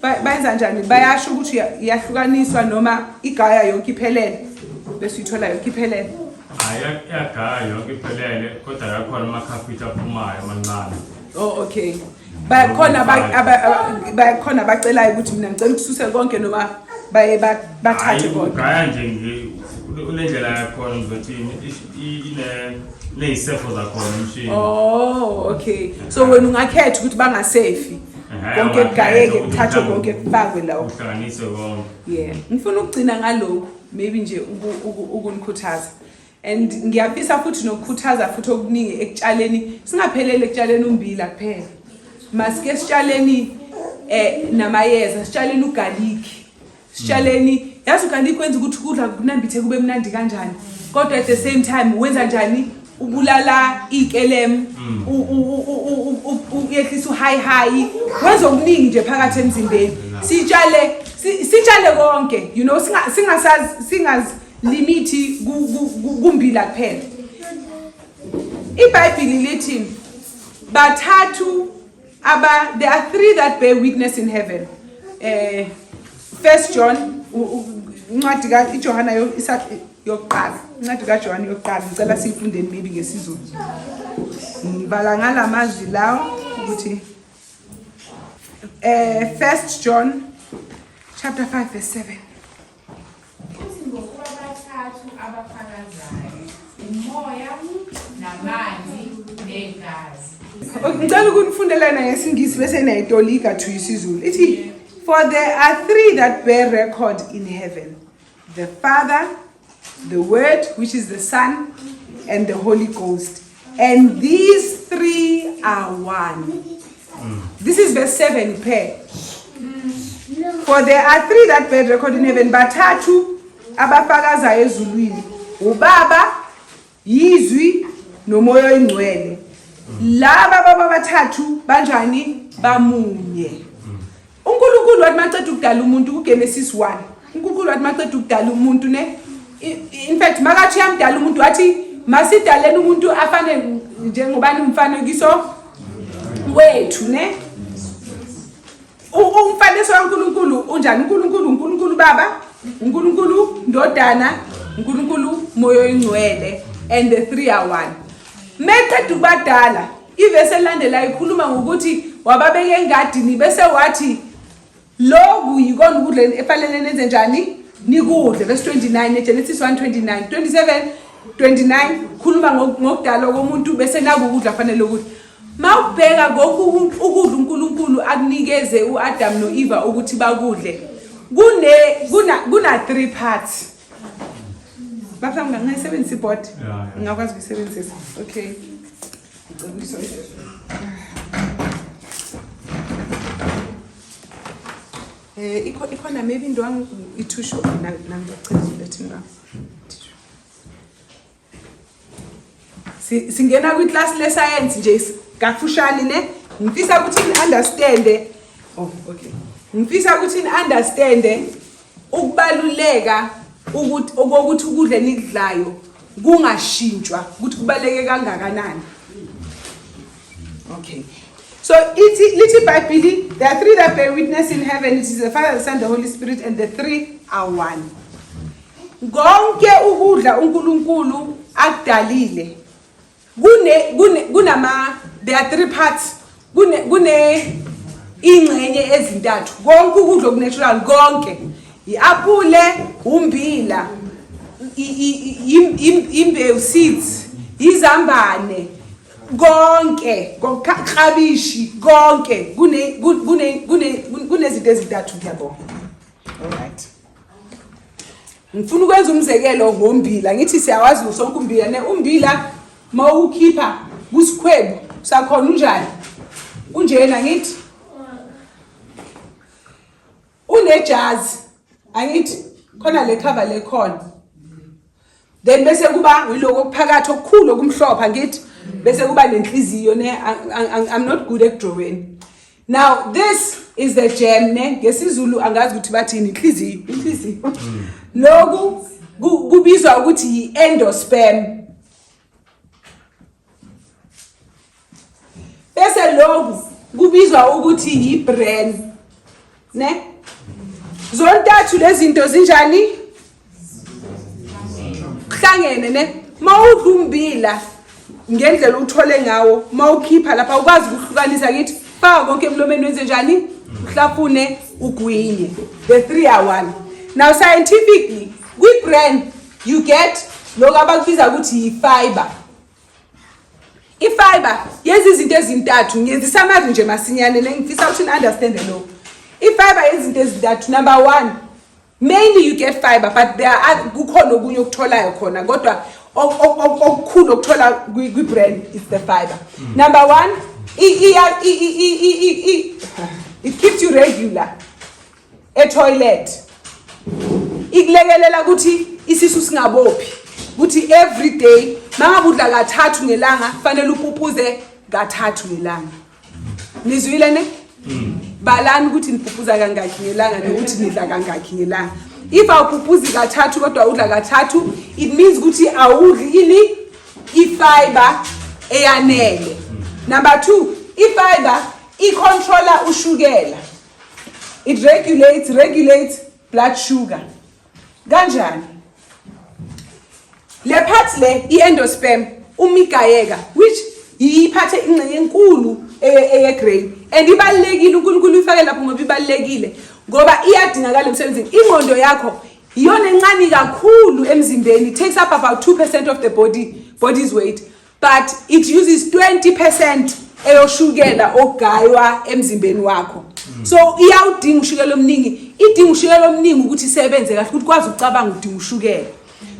Bayenza njani? Bayasho ukuthi iyahlukaniswa noma igaya yonke iphelele bese uyithola yonke iphelele. Hayi iyagaya yonke iphelele kodwa yakhona amakhafitha aphumayo amancane. Oh okay. Bakhona bakhona abacelayo ukuthi mina ngicela ukususe konke noma baye bathathe konke. Ugaya nje unendlela yakhona ngizothini ine neyisefo zakhona umshini. Oh okay. So wena ungakhetha ukuthi bangasefi. Konke kugayeke kuthathwe konke kufakwe lawo. Kuhlanganiswe konke. Yeah. Ngifuna ukugcina ngalokhu maybe nje ukunikhuthaza. And ngiyafisa futhi nokukhuthaza futhi okuningi ekutshaleni singapheleli ekutshaleni umbila kuphela. Masike sitshaleni namayeza, sitshaleni ugarlic. Sitshaleni, yazi ugarlic wenza ukuthi ukudla kunambithe kube mnandi kanjani. Kodwa at the same time wenza njani? Ubulala ikelem, uyehlisa uhayi hayi, wenza okuningi nje phakathi emzimbeni. Sitshale sitshale konke, you know, singasazi singazi limithi kumbila kuphela. IBhayibheli lithi bathathu aba there are three that bear witness in heaven. First John incwadi ka iJohana yokuqala, incwadi kaJohana yokuqala, ngicela siyifundeni maybe ngesiZulu. Ngibala ngalamazwi lawo ukuthi First John chapter 5 verse 7. Futhi ngokuba bathathu abafakazayo, umoya namanzi negazi. Ngicela ukunifundela ngesiNgisi bese niyayitolika to isiZulu. Ithi for there are three that bear record in heaven, the Father, the Word, which is the Son, and the Holy Ghost. And these three are one. This is verse 7 pair. For there are three that bear record in heaven, bathathu abafakazayo ezulwini, ubaba, yizwi nomoya oyingcwele. Laba baba bathathu banjani? Bamunye. uNkulunkulu wathi maqeda ukudala umuntu kuGenesis 1. uNkulunkulu wathi maqeda ukudala umuntu ne in fact makathi uyamdala umuntu wathi masidaleni umuntu afane njengobani umfanekiso wethu ne. Umfanekiso kaNkulunkulu unjani? uNkulunkulu uNkulunkulu Baba, uNkulunkulu Ndodana, uNkulunkulu Moya oyingcwele, and the three are one. Meqeda ukubadala ivesi elandelayo ikhuluma ngokuthi wababeka engadini bese wathi lokhu yikona ukudla efanele nenze njani nikudle. Verse 29 eGenesis 1:29 27 29 khuluma ngokudalwa komuntu bese naku ukudla fanele ukudla. Mawubheka lokhu ukudla uNkulunkulu akunikeze uAdam noEva ukuthi bakudle kune kuna kuna three parts. Bafana ngingayisebenzisa iboard? Ngingakwazi ukuyisebenzisa. Okay. Ikhona maybe indwangu ithushu nangicela ulethe indwangu. Singena kwi-class le science nje kafushane ne. Ngifisa ukuthi ni understand. Oh okay. Ngifisa ukuthi ni understand ukubaluleka ukuthi okokuthi ukudla enikudlayo kungashintshwa ukuthi kubaleke kangakanani. Okay. So ithi lithi iBhayibheli there are three that bear witness in heaven, it is the Father, the Son, the Holy Spirit, and the three are one. Konke ukudla uNkulunkulu akudalile kune kune kunama there are three parts, kune kune ingxenye ezintathu. Konke ukudla okunatural konke, iapule, umbila, imbewu seeds, izambane, Konke, klabishi konke kune kune kune kunezinto ezintathu. Ngiyabonga. Alright, ngifuna ukwenza umzekelo ngombila. Ngithi siyawazi sonke umbila, ne? Umbila mawukhipha kusikhwebu sakhona unjani? Unjena, ngithi unejazi, angithi khona le cover le khona, then bese kuba yiloko okuphakathi okukhulu okumhlophe, angithi bese kuba nenhliziyo, ne? I'm not good at drawing. Now this is the germ, ne? NgesiZulu angazi ukuthi bathini. Inhliziyo, inhliziyo. Lokhu kubizwa ukuthi yi-endosperm, bese lokhu kubizwa ukuthi yi-bran, ne? Zontathu lezi zinto zinjani? Kuhlangene, ne? Mawudla umbila ngendlela uthole ngawo, mawukhipha lapha ukwazi ukuhlukanisa. Ngithi faka konke emlomeni, wenze njani? Uhlafune, ugwinye. The three are one. Now scientifically, kwi-bran you get lokhu abakubiza ukuthi yi-fiber. I-fiber yenza izinto ezintathu. Ngenza i-summary nje masinyane, ngifisa ukuthi ni-understande lokhu. I-fiber yenza izinto ezintathu. Number one, mainly you get fiber, but there are kukhona okunye okutholayo khona, kodwa okukhulu okuthola kwi-bran is the fiber. Number one, it keeps you regular e-toilet. Ikulekelela ukuthi isisu singabophi, ukuthi every day mangabe udla kathathu ngelanga, fanele upupuze kathathu ngelanga. Nizwile, ne? Balani ukuthi nipupuza kangakhi ngelanga nokuthi nidla kangakhi ngelanga. If awupupuzi kathathu kodwa udla kathathu, it means ukuthi awudli ini? I-fiber eyanele. Number two, i-fiber i-controla ushukela. It regulates blood sugar. Kanjani? Le part le, i-endosperm, umigayeka, which yiphathe ingxenye enkulu eye-grain, and ibalulekile. UNkulunkulu uyifake lapho ngoba ibalulekile, ngoba iyadingakala emsebenzini. Ingqondo yakho iyona encane kakhulu emzimbeni. It takes up about 2% of the body's weight, but it uses 20% eyoshukela ogaywa emzimbeni wakho. So iyawudinga ushukela omningi, idinga ushukela omningi ukuthi isebenze kahle, ukuthi kwazi ukucabanga, udinga ushukela.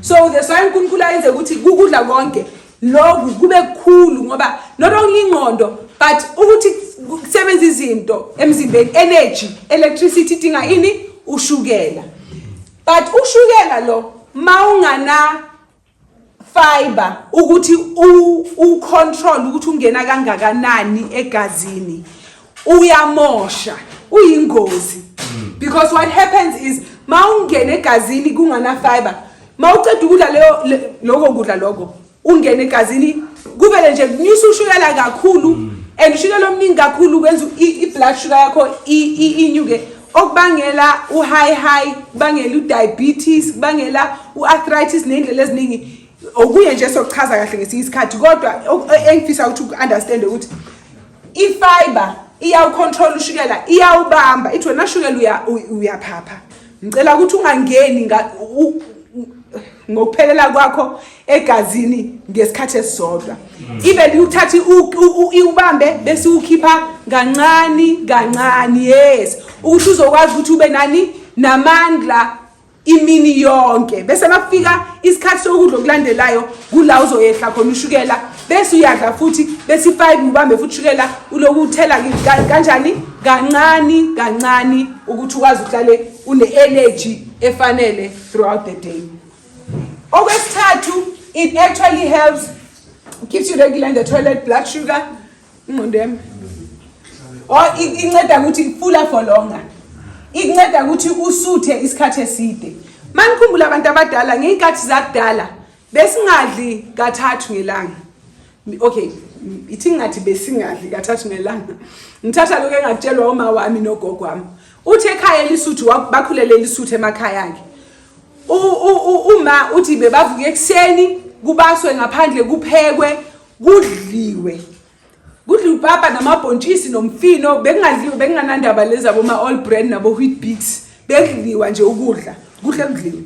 So that's why uNkulunkulu ayenze ukuthi kukudla konke lokhu kube kukhulu, ngoba not only ingqondo, but ukuthi kusebenza izinto emzimbeni, energy, electricity, idinga ini? Ushukela. But ushukela lo, mawungana fiber ukuthi u-control ukuthi ungena kangakanani egazini, uyamosha, uyingozi, because what happens is mawungena egazini kungana fiber, mawuceda ukudla leyo lokho kudla lokho ungena egazini, kuvele nje kunyusa ushukela kakhulu, and ushukela omningi kakhulu kwenza i-blood sugar yakho inyuke, okubangela u-high high, kubangela u-diabetes, kubangela u-arthritis ney'ndlela eziningi. Okunye nje sokuchaza kahle ngesinye isikhathi, kodwa engifisa ukuthi uku-understand ukuthi i-fiber iyawucontrol ushukela, iyawubamba, ithi wena shukela uyaphapha, ngicela ukuthi ungangeni ngokuphelela kwakho egazini ngesikhathi esisodwa. Ibe liwuthatha iwubambe bese ukhipha kancane kancane, yes, ukuthi uzokwazi ukuthi ube nani? Namandla imini yonke. Bese makufika isikhathi sokudla okulandelayo, kula uzoyehla khona ushukela, bese uyadla futhi, bese i-fiber ubambe futhi ushukela, uloku uthela kanjani? Kancane kancane, ukuthi ukwazi ukuhlale une-energy efanele throughout the day. Okwesithathu, it actually helps keeps you regular in the toilet, blood sugar, ingqondo yami, or inceda ukuthi fuller for longer, ikunceda ukuthi usuthe isikhathi eside. Manikhumbula abantu abadala ngey'nkathi zakudala, besingadli kathathu ngelanga. Okay, ithi ngingathi besingadli kathathu ngelanga, ngithatha lokho engakutshelwa uma wami nogogo wami. Uthi ekhaya elisuthu, bakhulele elisuthu emakhaya akhe, uma uthi bebavuka ekuseni, kubaswe ngaphandle, kuphekwe, kudliwe, kudliwe upapa namabhontshisi nomfino. Bekungadliwe, bekunganandaba lezi aboma-All Bran nabo-Weet-Bix. Bekudliwa nje ukudla kuhle, kudliwe,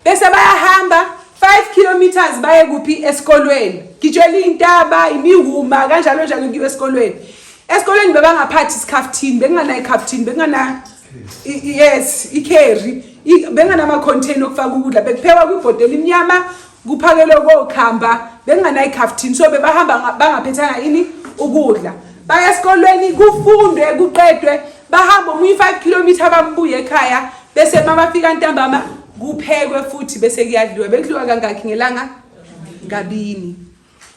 bese bayahamba. 5 kilometers baye kuphi? Esikolweni. Gitshela intaba, imihuma, kanjalo njalo, kuyiwe esikolweni. Esikolweni bebangaphathi isikhaftini, bekunganayo ikhaftini, bekungana yes, icarry, benganama-container okufaka ukudla. Bekuphekwa kwibhodela imnyama, kuphakelwe kokhamba, bekunganayo ikhaftini. So bebahamba bangaphethanga ini? Ukudla. Baya esikolweni, kufundwe, kuqedwe, bahamba omunye i-5 kilometer, bambuye ekhaya, bese mabafika ntambama kuphekwe futhi, bese kuyadliwa. Bekudliwa kangakhi ngelanga? Kabini.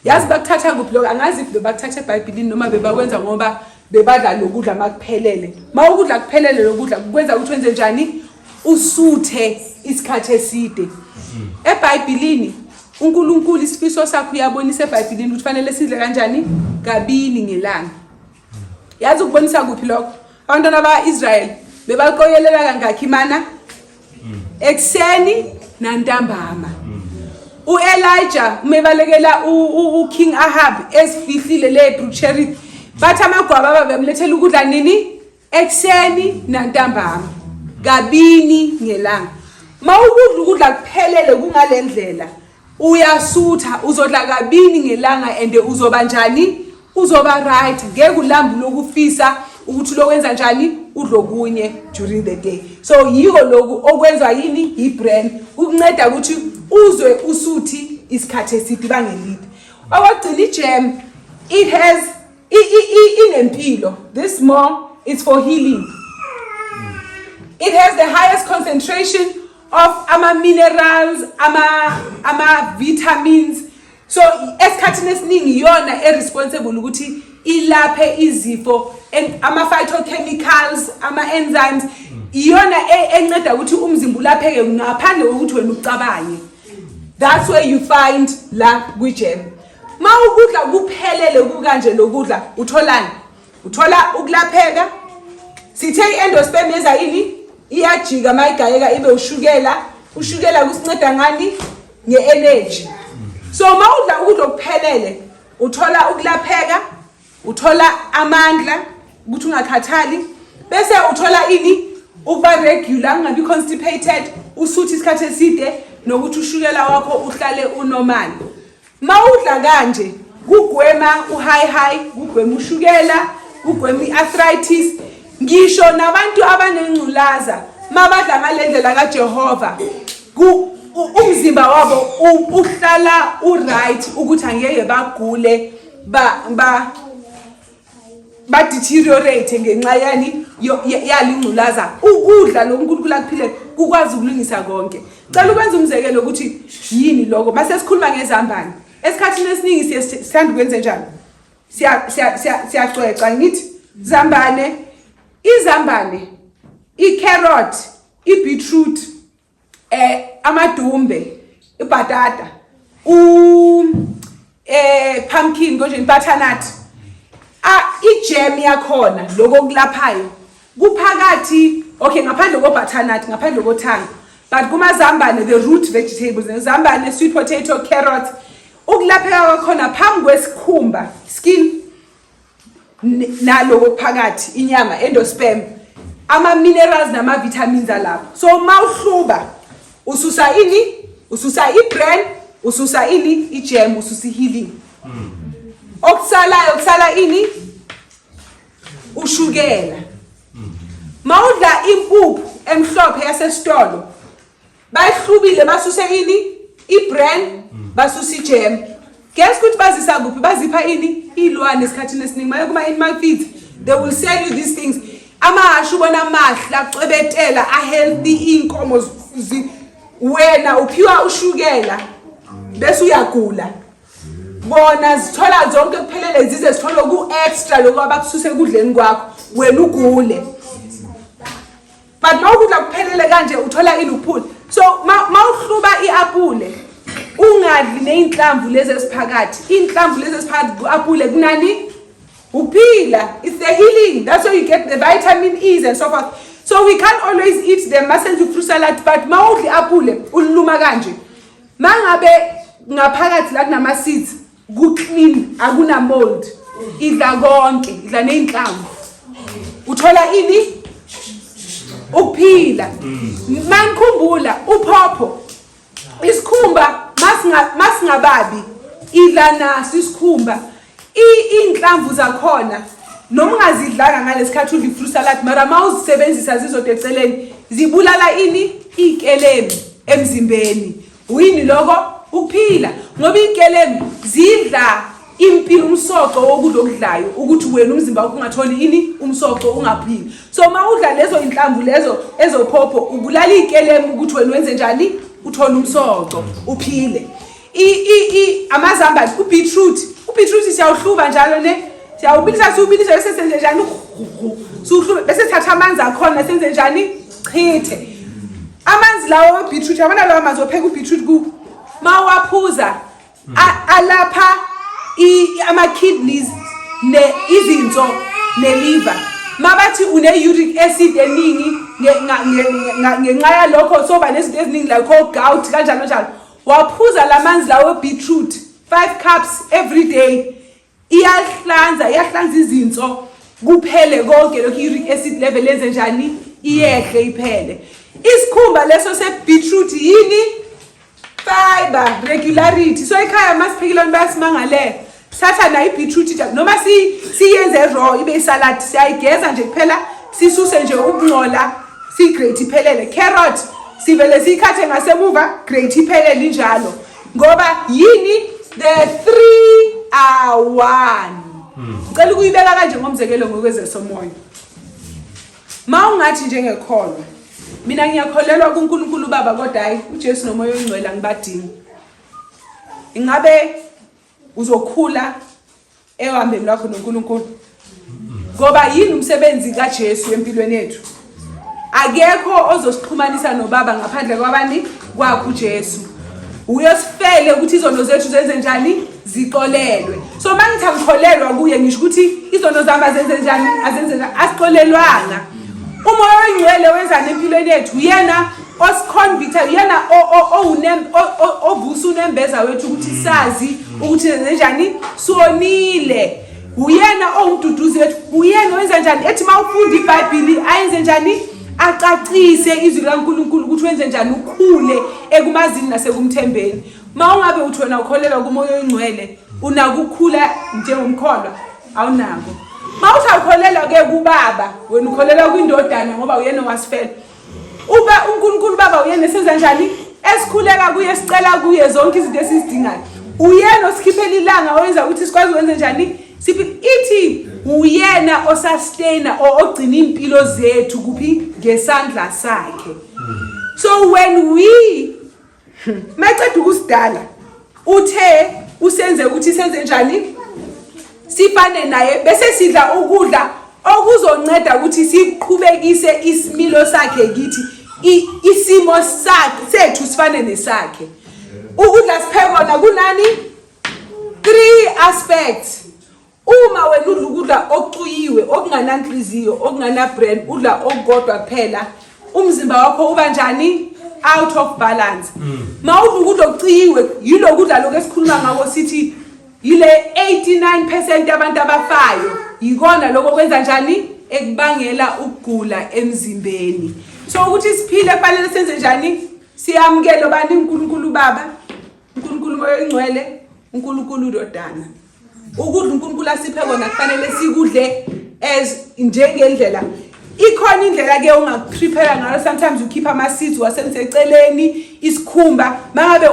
Yazi bakuthatha kuphi lokho? Angazi if bebakuthatha eBhayibhelini noma bebakwenza ngoba bebadla lokudla makuphelele. Ma ukudla kuphelele, lokudla kukwenza ukuthi wenze njani? Usuthe isikhathi eside. EBhayibhelini uNkulunkulu isifiso sakhe uyabonisa eBhayibhelini ukuthi fanele sidle kanjani? Kabini ngelanga. Yazi ukubonisa kuphi lokho? Abantwana ba-Israyeli bebaqokelela kangakhi imana? Ekuseni nantambama. U-Elijah umebalekela uKing Ahab esifihlile le Brook Cherith, bathi amagwababa bemlethela ukudla nini? Ekuseni nantambama, kabini ngelanga. Ma ukudla ukudla kuphelele kungalendlela, uyasutha, uzodla kabini ngelanga and uzoba njani? Uzoba right, ngeke ulambe lokufisa ukuthi lokwenza njani, udle okunye during the day. So yiko lokhu okwenziwa yini? I-bran, ukunceda ukuthi uzwe usuthi isikhathi eside, bangelide. Okwagcina, ijam, it has inempilo. This more is for healing. It has the highest concentration of ama-minerals, ama-vitamins. So esikhathini esiningi iyona e-responsible ukuthi ilaphe izifo and ama-phytochemicals, ama-enzymes, iyona enceda ukuthi umzimba ulapheke ngaphandle kokuthi wena ucabange. That's where you find la kwi-jam. Ma ukudla kuphelele kukanje, lokudla utholani? Uthola ukulapheka. Sithe i-endosperm yenza ini? Iyajika mayigayeka ibe ushukela. Ushukela kusinceda ngani? Nge-energy. So ma udla ukudla okuphelele, uthola ukulapheka, uthola amandla ukuthi ungakhathali, bese uthola ini? Ukuba regular, ungabi constipated, usuthi isikhathi eside, nokuthi ushukela wakho uhlale unormal. Ma udla kanje, kugwema u-high high, kugwema ushukela, kugwema i-arthritis. Ngisho nabantu abanengculaza, mabadla ngale ndlela kaJehova, umzimba wabo uhlala u-right, ukuthi angeke bagule, ba ba deteriorate ngenxa yani yalingculaza. Ukudla lo uNkulunkulu akuphile kukwazi ukulungisa konke. Cela ukwenza umzekelo ukuthi yini lokho. Mase sikhuluma ngezambane, esikhathini esiningi siye sithanda ukwenze njani? Siyacweca, ngithi zambane, izambane, i-carrot, i-beetroot, amadumbe, ibhatata, u pumpkin konje, butternut, a ijam yakhona, lokho okulaphayo kuphakathi. Okay, ngaphandle ko-butternut, ngaphandle kothanga, but kumazambane, the root vegetables, nezambane, sweet potato, carrot, ukulapheka kwakhona phambi kwesikhumba, skin, naloko phakathi, inyama, endosperm, ama-minerals nama-vitamins alapho. So ma uhluba, ususa ini? Ususa i-bran, ususa ini? Ijam, ususa i-healing. Okusalayo kusala ini? Ushukela. Ma udla impuphu emhlophe yasesitolo, bayihlubile, basuse ini? I-bran, basuse ijam. Guess ukuthi bazisa kuphi? Bazipha ini? Iy'lwane. Esikhathini esiningi maye kuma-animal feeds, they will sell you these things. Amahhashi, ubona amahle, acwebetela, a-healthy, iy'nkomo wena uphiwa ushukela bese uyagula. Bona zithola zonke kuphelele, zize zithole ku-extra lokhu abakususe ekudleni kwakho, wena ugule. But ma ukudla kuphelele kanje, uthola iluphula. So ma uhluba i-apule, ungadli ney'nhlamvu lezi eziphakathi. Iy'nhlamvu lezi eziphakathi ku-apule kunani? Ukuphila. It's the healing. That's where you get the vitamin E's and so forth. So we can't always eat them masenze fruit salad, but ma udla i-apule, uliluma kanje, ma ngabe ngaphakathi la kunama-seeds, ku-clean, akuna mold, idla konke, idla ney'nhlamvu, uthola ini? Ukuphila. Manikhumbula uphopho, isikhumba. Masingababi idla naso isikhumba, iy'nhlamvu zakhona noma ungazidlanga ngalesikhathi udla i-fruit salad, mara uma uzisebenzisa zizodwa eceleni, zibulala ini? Iy'kelemi emzimbeni. Uyini lokho? Ukuphila. Ngoba iy'kelemi zidla impilo, umsoco wokudla okudlayo, ukuthi wena umzimba wakho ungatholi ini? Umsoco, ungaphili. So uma udla lezo inhlamvu lezo ezophopho, ubulala iy'kelemi ukuthi wena wenze njani? Uthole umsoco, uphile. Amazambane, ubeetroot, ubeetroot siyawuhluba njalo ne, siyawubilisa, siwubilisa, bese senze njani? Siwuhlube, bese sithatha amanzi akhona, senze njani? Chithe amanzi lawo we-beetroot. Yabona lawo manzi opheka ubeetroot ku, mawaphuza alapha ama-kidneys ne izinso ne-liver. Mabathi une-uric acid eningi, ngenxa yalokho soba nezinto eziningi like o-gout, kanjalo njalo, waphuza la manzi lawo beetroot 5 cups every day, iyahlanza, iyahlanza izinso, kuphele konke lokhu. I-uric acid level yenze njani? Iyehle, iphele. Isikhumba leso se-beetroot yini? Fiber regularity. So ekhaya masiphekile, abantu bayasimangalela. Thatha nayo i-beetroot nje, noma siyenze raw ibe isalad, siyayigeza nje kuphela, sisuse nje ukungcola, siyigrate iphelele. Carrot sivele siyikhathe ngasemuva, grate iphelele injalo. Ngoba yini? The three are one. Ngicela ukuyibeka kanje ngomzekelo ngokwezesomoya. Ma ungathi njengekholwa, mina ngiyakholelwa kuNkulunkulu Baba, kodwa hayi uJesu noMoya oNgcwele angibadingi, ingabe uzokhula ehambeni lwakho noNkulunkulu? Ngoba yini umsebenzi kaJesu empilweni yethu? Akekho ozosixhumanisa noBaba ngaphandle kwabani? Kwakho uJesu. Uyosifele ukuthi izono zethu zenze njani? Zixolelwe. So uma ngithi angikholelwa kuye, ngisho ukuthi izono zami azenze njani? Azenze njani? Asixolelwanga. UMoya oNgcwele wenzani empilweni yethu? Uyena osiconvicta, uyena ovusa unembeza wethu ukuthi sazi ukuthi senze njani, sonile. Uyena owumduduzi wethu, uyena owenza njani? Ethi uma ufunda iBhayibhili, ayenze njani? Acacise izwi likaNkulunkulu ukuthi wenze njani, ukhule ekumazini nasekumthembeni. Ma ungabe uthi wena ukholelwa kuMoya oNgcwele, unako ukukhula njengomkholwa? Awunako. Ma uthi awukholelwa-ke kuBaba, wena ukholelwa kwindodana, ngoba uyena owasifela. Uba uNkulunkulu Baba uyena esenza njani? Esikhuleka kuye, sicela kuye zonke izinto esizidingayo. Uyena osikhiphela ilanga, owenza ukuthi sikwazi ukwenza njani? Siphi ithi uyena osustaina or ogcina impilo zethu kuphi? Ngesandla sakhe. So when we maceda ukusidala, uthe usenze ukuthi senze njani? Sifane naye, bese sidla ukudla okuzonceda ukuthi siqhubekise isimilo sakhe kithi, isimo sakhe sethu sifane nesakhe. Ukudla siphe kona kunani? Three aspects. Uma wena udla ukudla okucuyiwe, okungananhliziyo, okungana-brain, udla okukodwa kuphela, umzimba wakho uba njani? Out of balance. Ma udla ukudla okuciyiwe, yilo kudla lokhu esikhuluma ngako, sithi yile 89% yabantu abafayo, yikona lokho kwenza njani? Ekubangela ukugula emzimbeni. So ukuthi siphile kufanele senze njani? Siyamukele bani? UNkulunkulu Baba, uNkulunkulu Moya oNgcwele, uNkulunkulu Ndodana. Ukudla uNkulunkulu asiphe kona kufanele sikudle as njengendlela ikhona. Indlela ke ungakuprepare ngayo, sometimes ukhipha ama-seeds wasenseceleni, isikhumba mangabe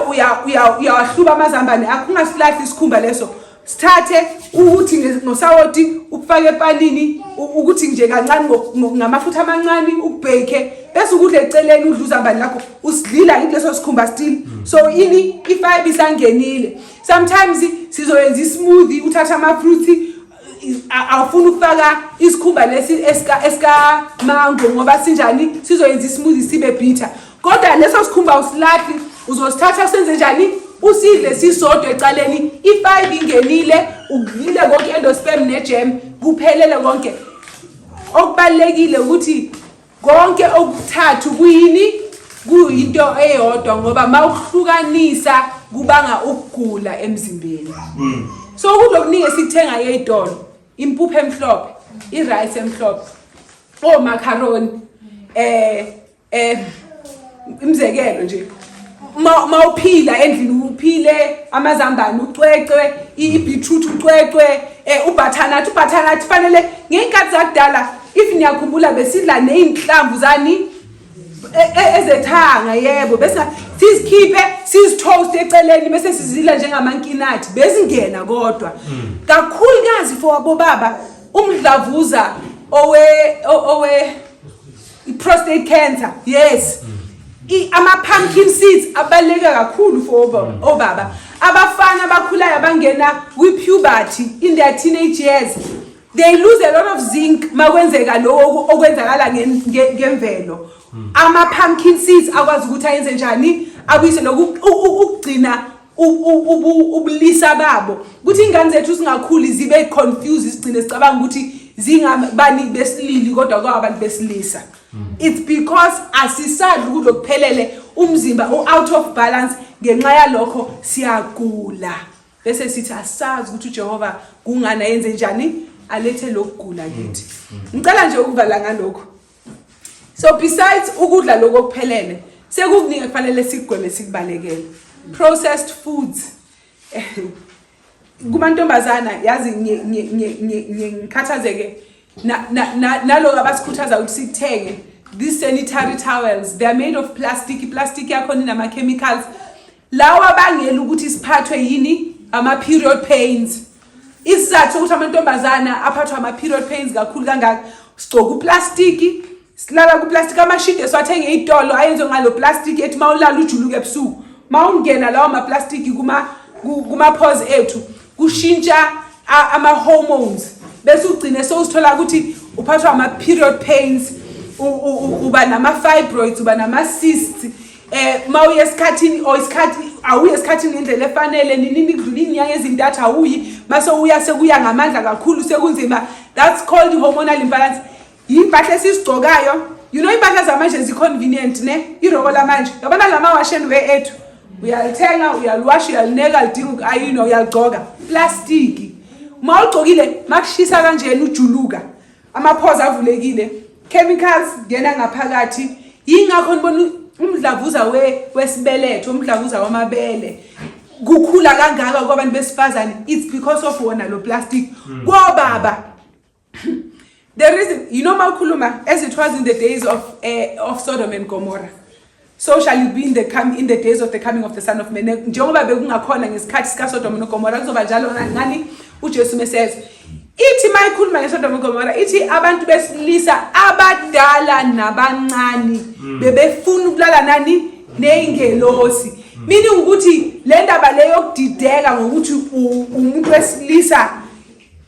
uyawahluba amazambane akho, ungasilahli isikhumba leso. Sithathe ukuthi ngosawoti ukufake epanini, ukuthi nje kancane ngamafutha amancane, ukubheke, bese ukudla eceleni, udla uzambane lakho, usidlila ngithi leso sikhumba still. So ini? Ifiber isangenile. Sometimes sizoyenza ismoothie, uthatha ama-fruits, awufuni ukufaka isikhumba lesi esika mango ngoba sinjani? Sizoyenza ismoothie sibe bitter. Kodwa leso sikhumba usilahli, uzosithatha usenze njani? Usidle sisodwa ecaleni. Ifiber ingenile, ukudlile konke, endosperm nejam, kuphelele konke. Okubalulekile ukuthi konke okuthathu kuyini? Kuyinto eyodwa, ngoba mawuhlukanisa kubanga ukugula emzimbeni. So ukudla okuningi esikuthenga ey'tolo, impuphu emhlophe, i-rice emhlophe, omakharoni, imizekelo nje. Mawuphila endlini uphile amazambane ucwecwe, i-beetroot ucwecwe, ubutternut, ubutternut fanele ngey'nkathi zakudala, if niyakhumbula, besidla ney'nhlamvu zani ezethanga, yebo, bese sizikhiphe sizitoast eceleni bese sizidla njengamankinati, bezingena kodwa kakhulukazi for abobaba umdlavuza owe i-prostate cancer, yes. Ama-pumpkin seeds abaluleke kakhulu for obaba. Abafana abakhulayo abangena kwi-puberty in their teenage years, they lose a lot of zinc makwenzeka lokho okwenzakala ngemvelo. Ama-pumpkin seeds akwazi ukuthi ayenze njani? Abuyise lokhu ukugcina ubulisa babo, ukuthi ingane zethu singakhuli zibe confused, sigcine sicabanga ukuthi zingabani besilili kodwa kwabantu besilisa. It's because asisadli ukudla okuphelele, umzimba u-out of balance. Ngenxa yalokho siyagula, bese sithi asazi ukuthi uJehova kungani ayenze njani alethe lokugula kithi. Ngicela nje ukuvala ngalokho. So besides ukudla lokho okuphelele, sekukuningi kufanele sikugweme, sikubalekele. Processed foods kumantombazana, yazi ngikhathazeke naloko abasikhuthaza ukuthi sikuthenge, these sanitary towels, they are made of plastic. Iplastic yakhona inama-chemicals lawa abangela ukuthi siphathwe yini? Ama-period pains. Isizathu sokuthi amantombazana aphathwe ama-period pains kakhulu kangaka, sigcoka uplastiki, silala kuplastiki, amashidi esiwathenge ey'tolo ayenziwe ngalo plastiki ethi uma ulala ujuluke ebusuku, uma ungena lawo maplastiki kuma-pores ethu, kushintsha ama-hormones, bese ugcine sowuzithola ukuthi uphathwa ama-period pains, uba nama-fibroids, uba nama-cysts. Mawuye esikhathini or isikhathi awuye esikhathini ngendlela efanele, nini kudlula inyanga ezintathu awuyi, mase uya sekuya ngamandla kakhulu, sekunzima. That's called hormonal imbalance. Impahla esizigcokayo, impahla zamanje zi-convenient ne, iroko lamanje, yabona lama wash and wear ethu, uyalithenga, uyaliwasha, uyalineka, lidinga uku-ayinwa, uyaligcoka. Plastiki, uma ugcokile makushisa kanjena ujuluka, ama-pores avulekile, chemicals ngena ngaphakathi. Yingakho nibona umdlavuza wesibeletho, umdlavuza wamabele kukhula kangaka kwabantu besifazane. It's because of wona lo plastic. Kobaba, the reason, mawukhuluma, as it was in the days of Sodom and Gomorrah, so shall it be in the days of the coming of the Son of Man. Njengoba bekungakhona ngesikhathi sika Sodom noGomorrah, kuzoba njalo ngani uJesu meseza. Ithi mayikhuluma ngeSodom noGomorrah, ithi abantu besilisa abadala nabancane bebefuna ukulala nani? Neyingelosi. Meaning ukuthi le ndaba leyo yokudideka ngokuthi umuntu wesilisa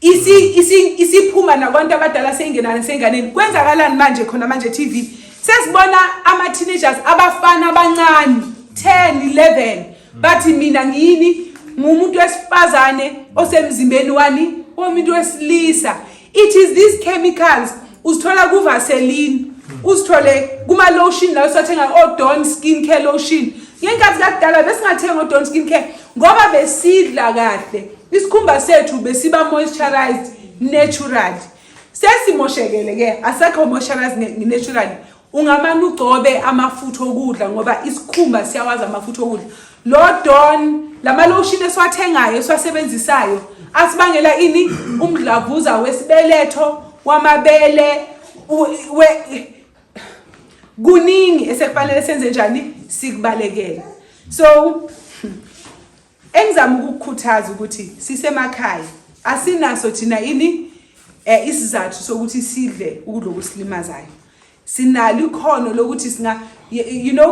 isiphuma nabantu abadala, seyingena nasenganeni. Kwenzakalani manje khona manje TV? Sesibona ama teenagers, abafana abancane, 10 11, bathi mina ngiyini? Ngumuntu wesifazane osemzimbeni wani? Womuntu wesilisa. It is these chemicals uzithola ku Vaseline, uzithole kuma lotion la usathenga o Dawn skin care lotion. Ngenkathi kakudala besingathenga o Dawn skin care ngoba besidla kahle, isikhumba sethu besiba moisturized naturally. Sesimoshekele ke, asekho moisturized naturally. Ungamane ugcobe amafutha okudla ngoba isikhumba siyawazi amafutha okudla. Lo Dawn, lama lotion esiwathengayo, esiwasebenzisayo, asibangela ini? Umdlavuza wesibeletho, wamabele, kuningi esekufanele senze njani? Sikubalekele. So engizama ukukukhuthaza ukuthi sisemakhaya, asinaso thina ini isizathu sokuthi sidle ukudla okusilimazayo. Sinalo ikhono lokuthi singa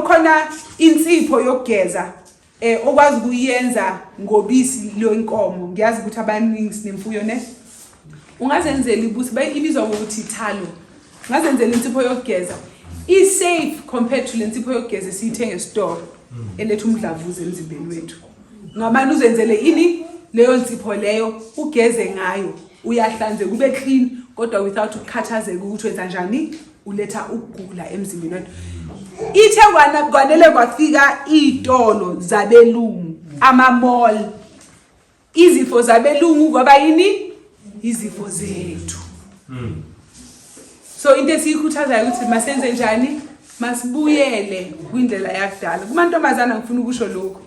khona insipho yokugeza okwazi ukuyenza ngobisi lwenkomo. Ngiyazi ukuthi abaningi sinemfuyo ne, ungazenzela ibusi, ibizwa ngokuthi tallow. Ungazenzela insipho yokugeza, i-safe compared to le nsipho yokugeza esiyithenga esitolo eletha umdlavuza emzimbeni wethu. Ngamane uzenzele ini leyo nsipho leyo, ugeze ngayo, uyahlanzeka, ube clean, kodwa without ukukhathazeka ukuthi wenza njani, uletha ukugula emzimbeni wethu. Ithe kwanele kwafika iy'tolo zabelungu, ama-mall, izifo zabelungu kwaba yini? Izifo zethu. So into esiyikhuthazayo ukuthi masenze njani? Masibuyele kwindlela yakudala. Kumantombazana ngifuna ukusho lokhu.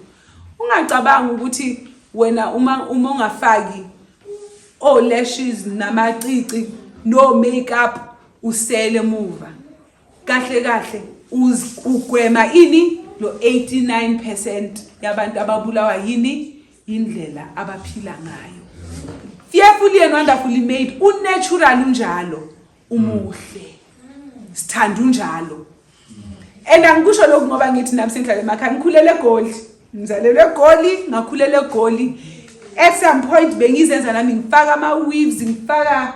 Ungacabangi ukuthi wena uma ungafaki o lashes namacici no makeup usele emuva. Kahle kahle ugwema ini lo 89% yabantu ababulawa yini indlela abaphila ngayo. Fearfully and wonderfully made, unatural unjalo, umuhle. Sithanda unjalo. And angikusho lokhu ngoba ngithi nami sengihlala emakhaya, ngikhulele eGoli. Ngizalelwe eGoli, ngakhulela eGoli. At some point bengizenza nami ngifaka ama weaves, ngifaka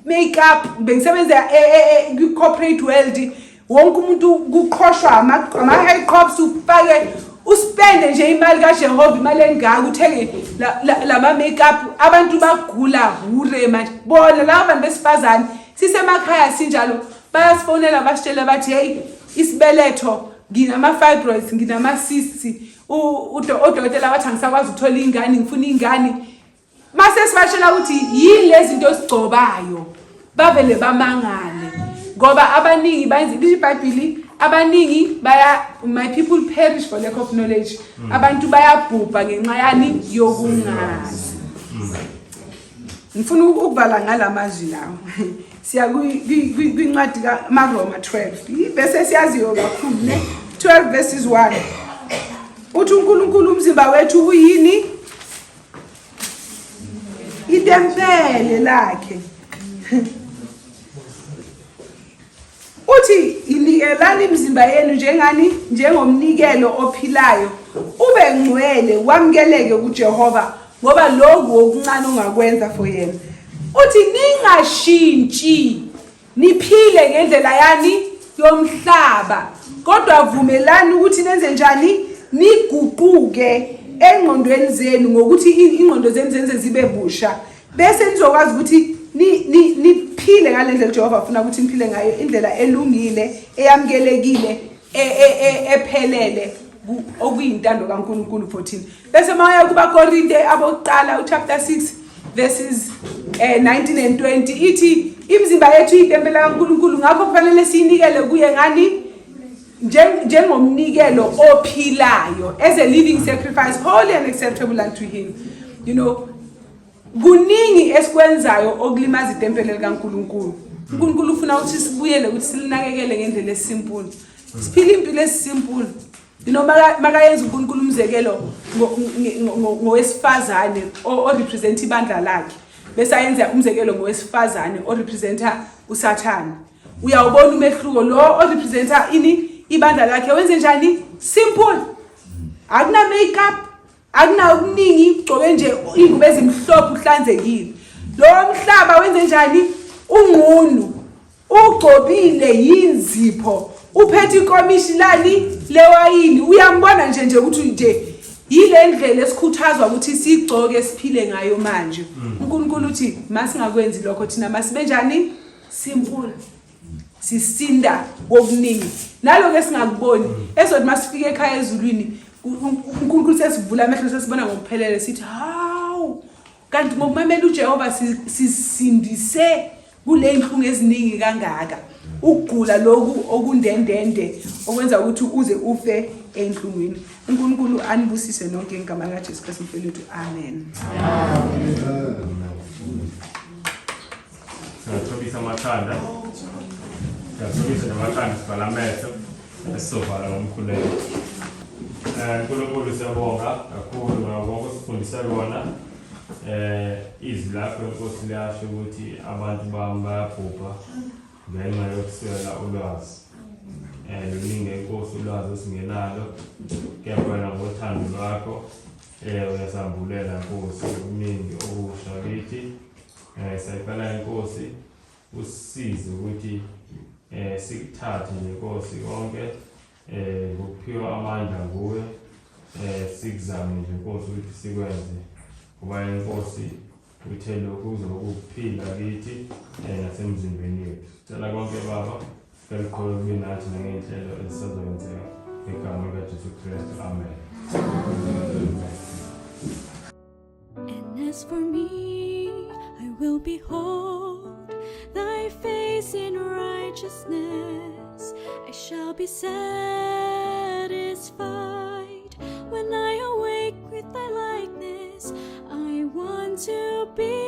makeup, bengisebenza kwi corporate world. Wonke umuntu kuqhoshwa ama high crops ufake uspende nje imali kaJehova, imali engaka uthenge lama makeup. Abantu bagula hure manje. Bona laba bantu besifazane sisemakhaya sinjalo, bayasifonela basitshela bathi hey, isibeletho nginama fibroids, nginama cysts, odokotela bathi angisakwazi ukuthola ingane, ngifuna ingane. Mase sibatshela ukuthi yini lezi zinto esigcobayo, bavele bamangale ngoba abaningi bayenza iBhayibheli, abaningi baya, my people perish for lack of knowledge. Abantu bayabhubha ngenxa yani yokungazi. Ngifuna ukuvala ngalamazwi lawo. Siya kwincwadi kaMaroma 12, bese siyaziyo kakhulu ne 12 verses 1. Uthi uNkulunkulu umzimba wethu uyini? Itempele lakhe. Uthi inikelani imizimba yenu njengani? Njengomnikelo ophilayo, ube ngcwele, wamukeleke kuJehova, ngoba lokhu okuncane ungakwenza for yena. Uthi ningashintshi, niphile ngendlela yani yomhlaba, kodwa vumelani ukuthi nenze njani? Niguquke engqondweni zenu, ngokuthi ingqondo zenu zenze zibe busha, bese nizokwazi ukuthi niphile ngale ndlela uJehova afuna ukuthi niphile ngayo, indlela elungile, eyamukelekile, ephelele, okuyintando kaNkulunkulu for thina. Bese mawuya kubaKorinte abokuqala uchapter 6 verses 19 and 20, ithi imizimba yethu iyitempela kaNkulunkulu, ngakho kufanele siyinikele kuye ngani? Njengomnikelo ophilayo, as a living sacrifice, holy and acceptable unto him. You know, kuningi esikwenzayo okulimaza itempele likaNkulunkulu. uNkulunkulu ufuna ukuthi sibuyele ukuthi silinakekele ngendlela esimple, siphile impilo esimple. You know, makayenza uNkulunkulu umzekelo ngowesifazane orepresent ibandla lakhe, bese ayenza umzekelo ngowesifazane orepresenta uSathane, uyawubona umehluko. Lo orepresenta ini? Ibandla lakhe, wenze njani? Simple, akuna makeup, akuna okuningi, ugcoke nje ingubo ezimhlophe, uhlanzekile. Lo mhlaba wenze njani? Unqunu, ugcobile yinzipho, uphethe ikomishi lani? Lewayini. Uyambona nje ukuthi nje yile ndlela esikhuthazwa ukuthi sigcoke, siphile ngayo manje. uNkulunkulu uthi masingakwenzi lokho thina, masibe njani? Simple, sisinda kokuningi naloko esingakuboni, esothi masifika ekhaya ezulwini uNkulunkulu sesivula amehlo, sesibona ngokuphelele, sithi hawu, kanti ngokumamela uJehova sisindise kule inhlungu eziningi kangaka, ukugula lokhu okundendende okwenza ukuthi uze ufe enhlungwini. uNkulunkulu anibusise nonke ngegama likaJesu Kristu mfowethu, amen. Singathobisa amakhanda, singathobisa namakhanda, sivala amehlo, esizovala ngomkhuleko. UNkulunkulu, siyabonga kakhulu ngakho konke osifundise kona. Izwi lakho Nkosi liyasho ukuthi abantu bami bayabhubha ngenxa yokuswela ulwazi. Luningi Nkosi ulwazi esingenalo, kepha wena ngothando lwakho uyasambulela Nkosi okuningi okusha kithi. Siyacela Nkosi usisize ukuthi sikuthathe nje Nkosi konke ngokuphiwa amandla nguwe, sikuzame nje Nkosi ukuthi sikwenze, ngoba inkosi uthe lokhu kuzoba ukuphila kithi nasemzimbeni yethu. Sicela konke Baba, sicela uqhubeke kube nathi nangey'nhlelo ezisazokwenzeka ngegama likaJesu Kristu, amen. And as for me, I will behold thy face in righteousness. house, I shall be satisfied. When I awake with thy likeness, I want to be.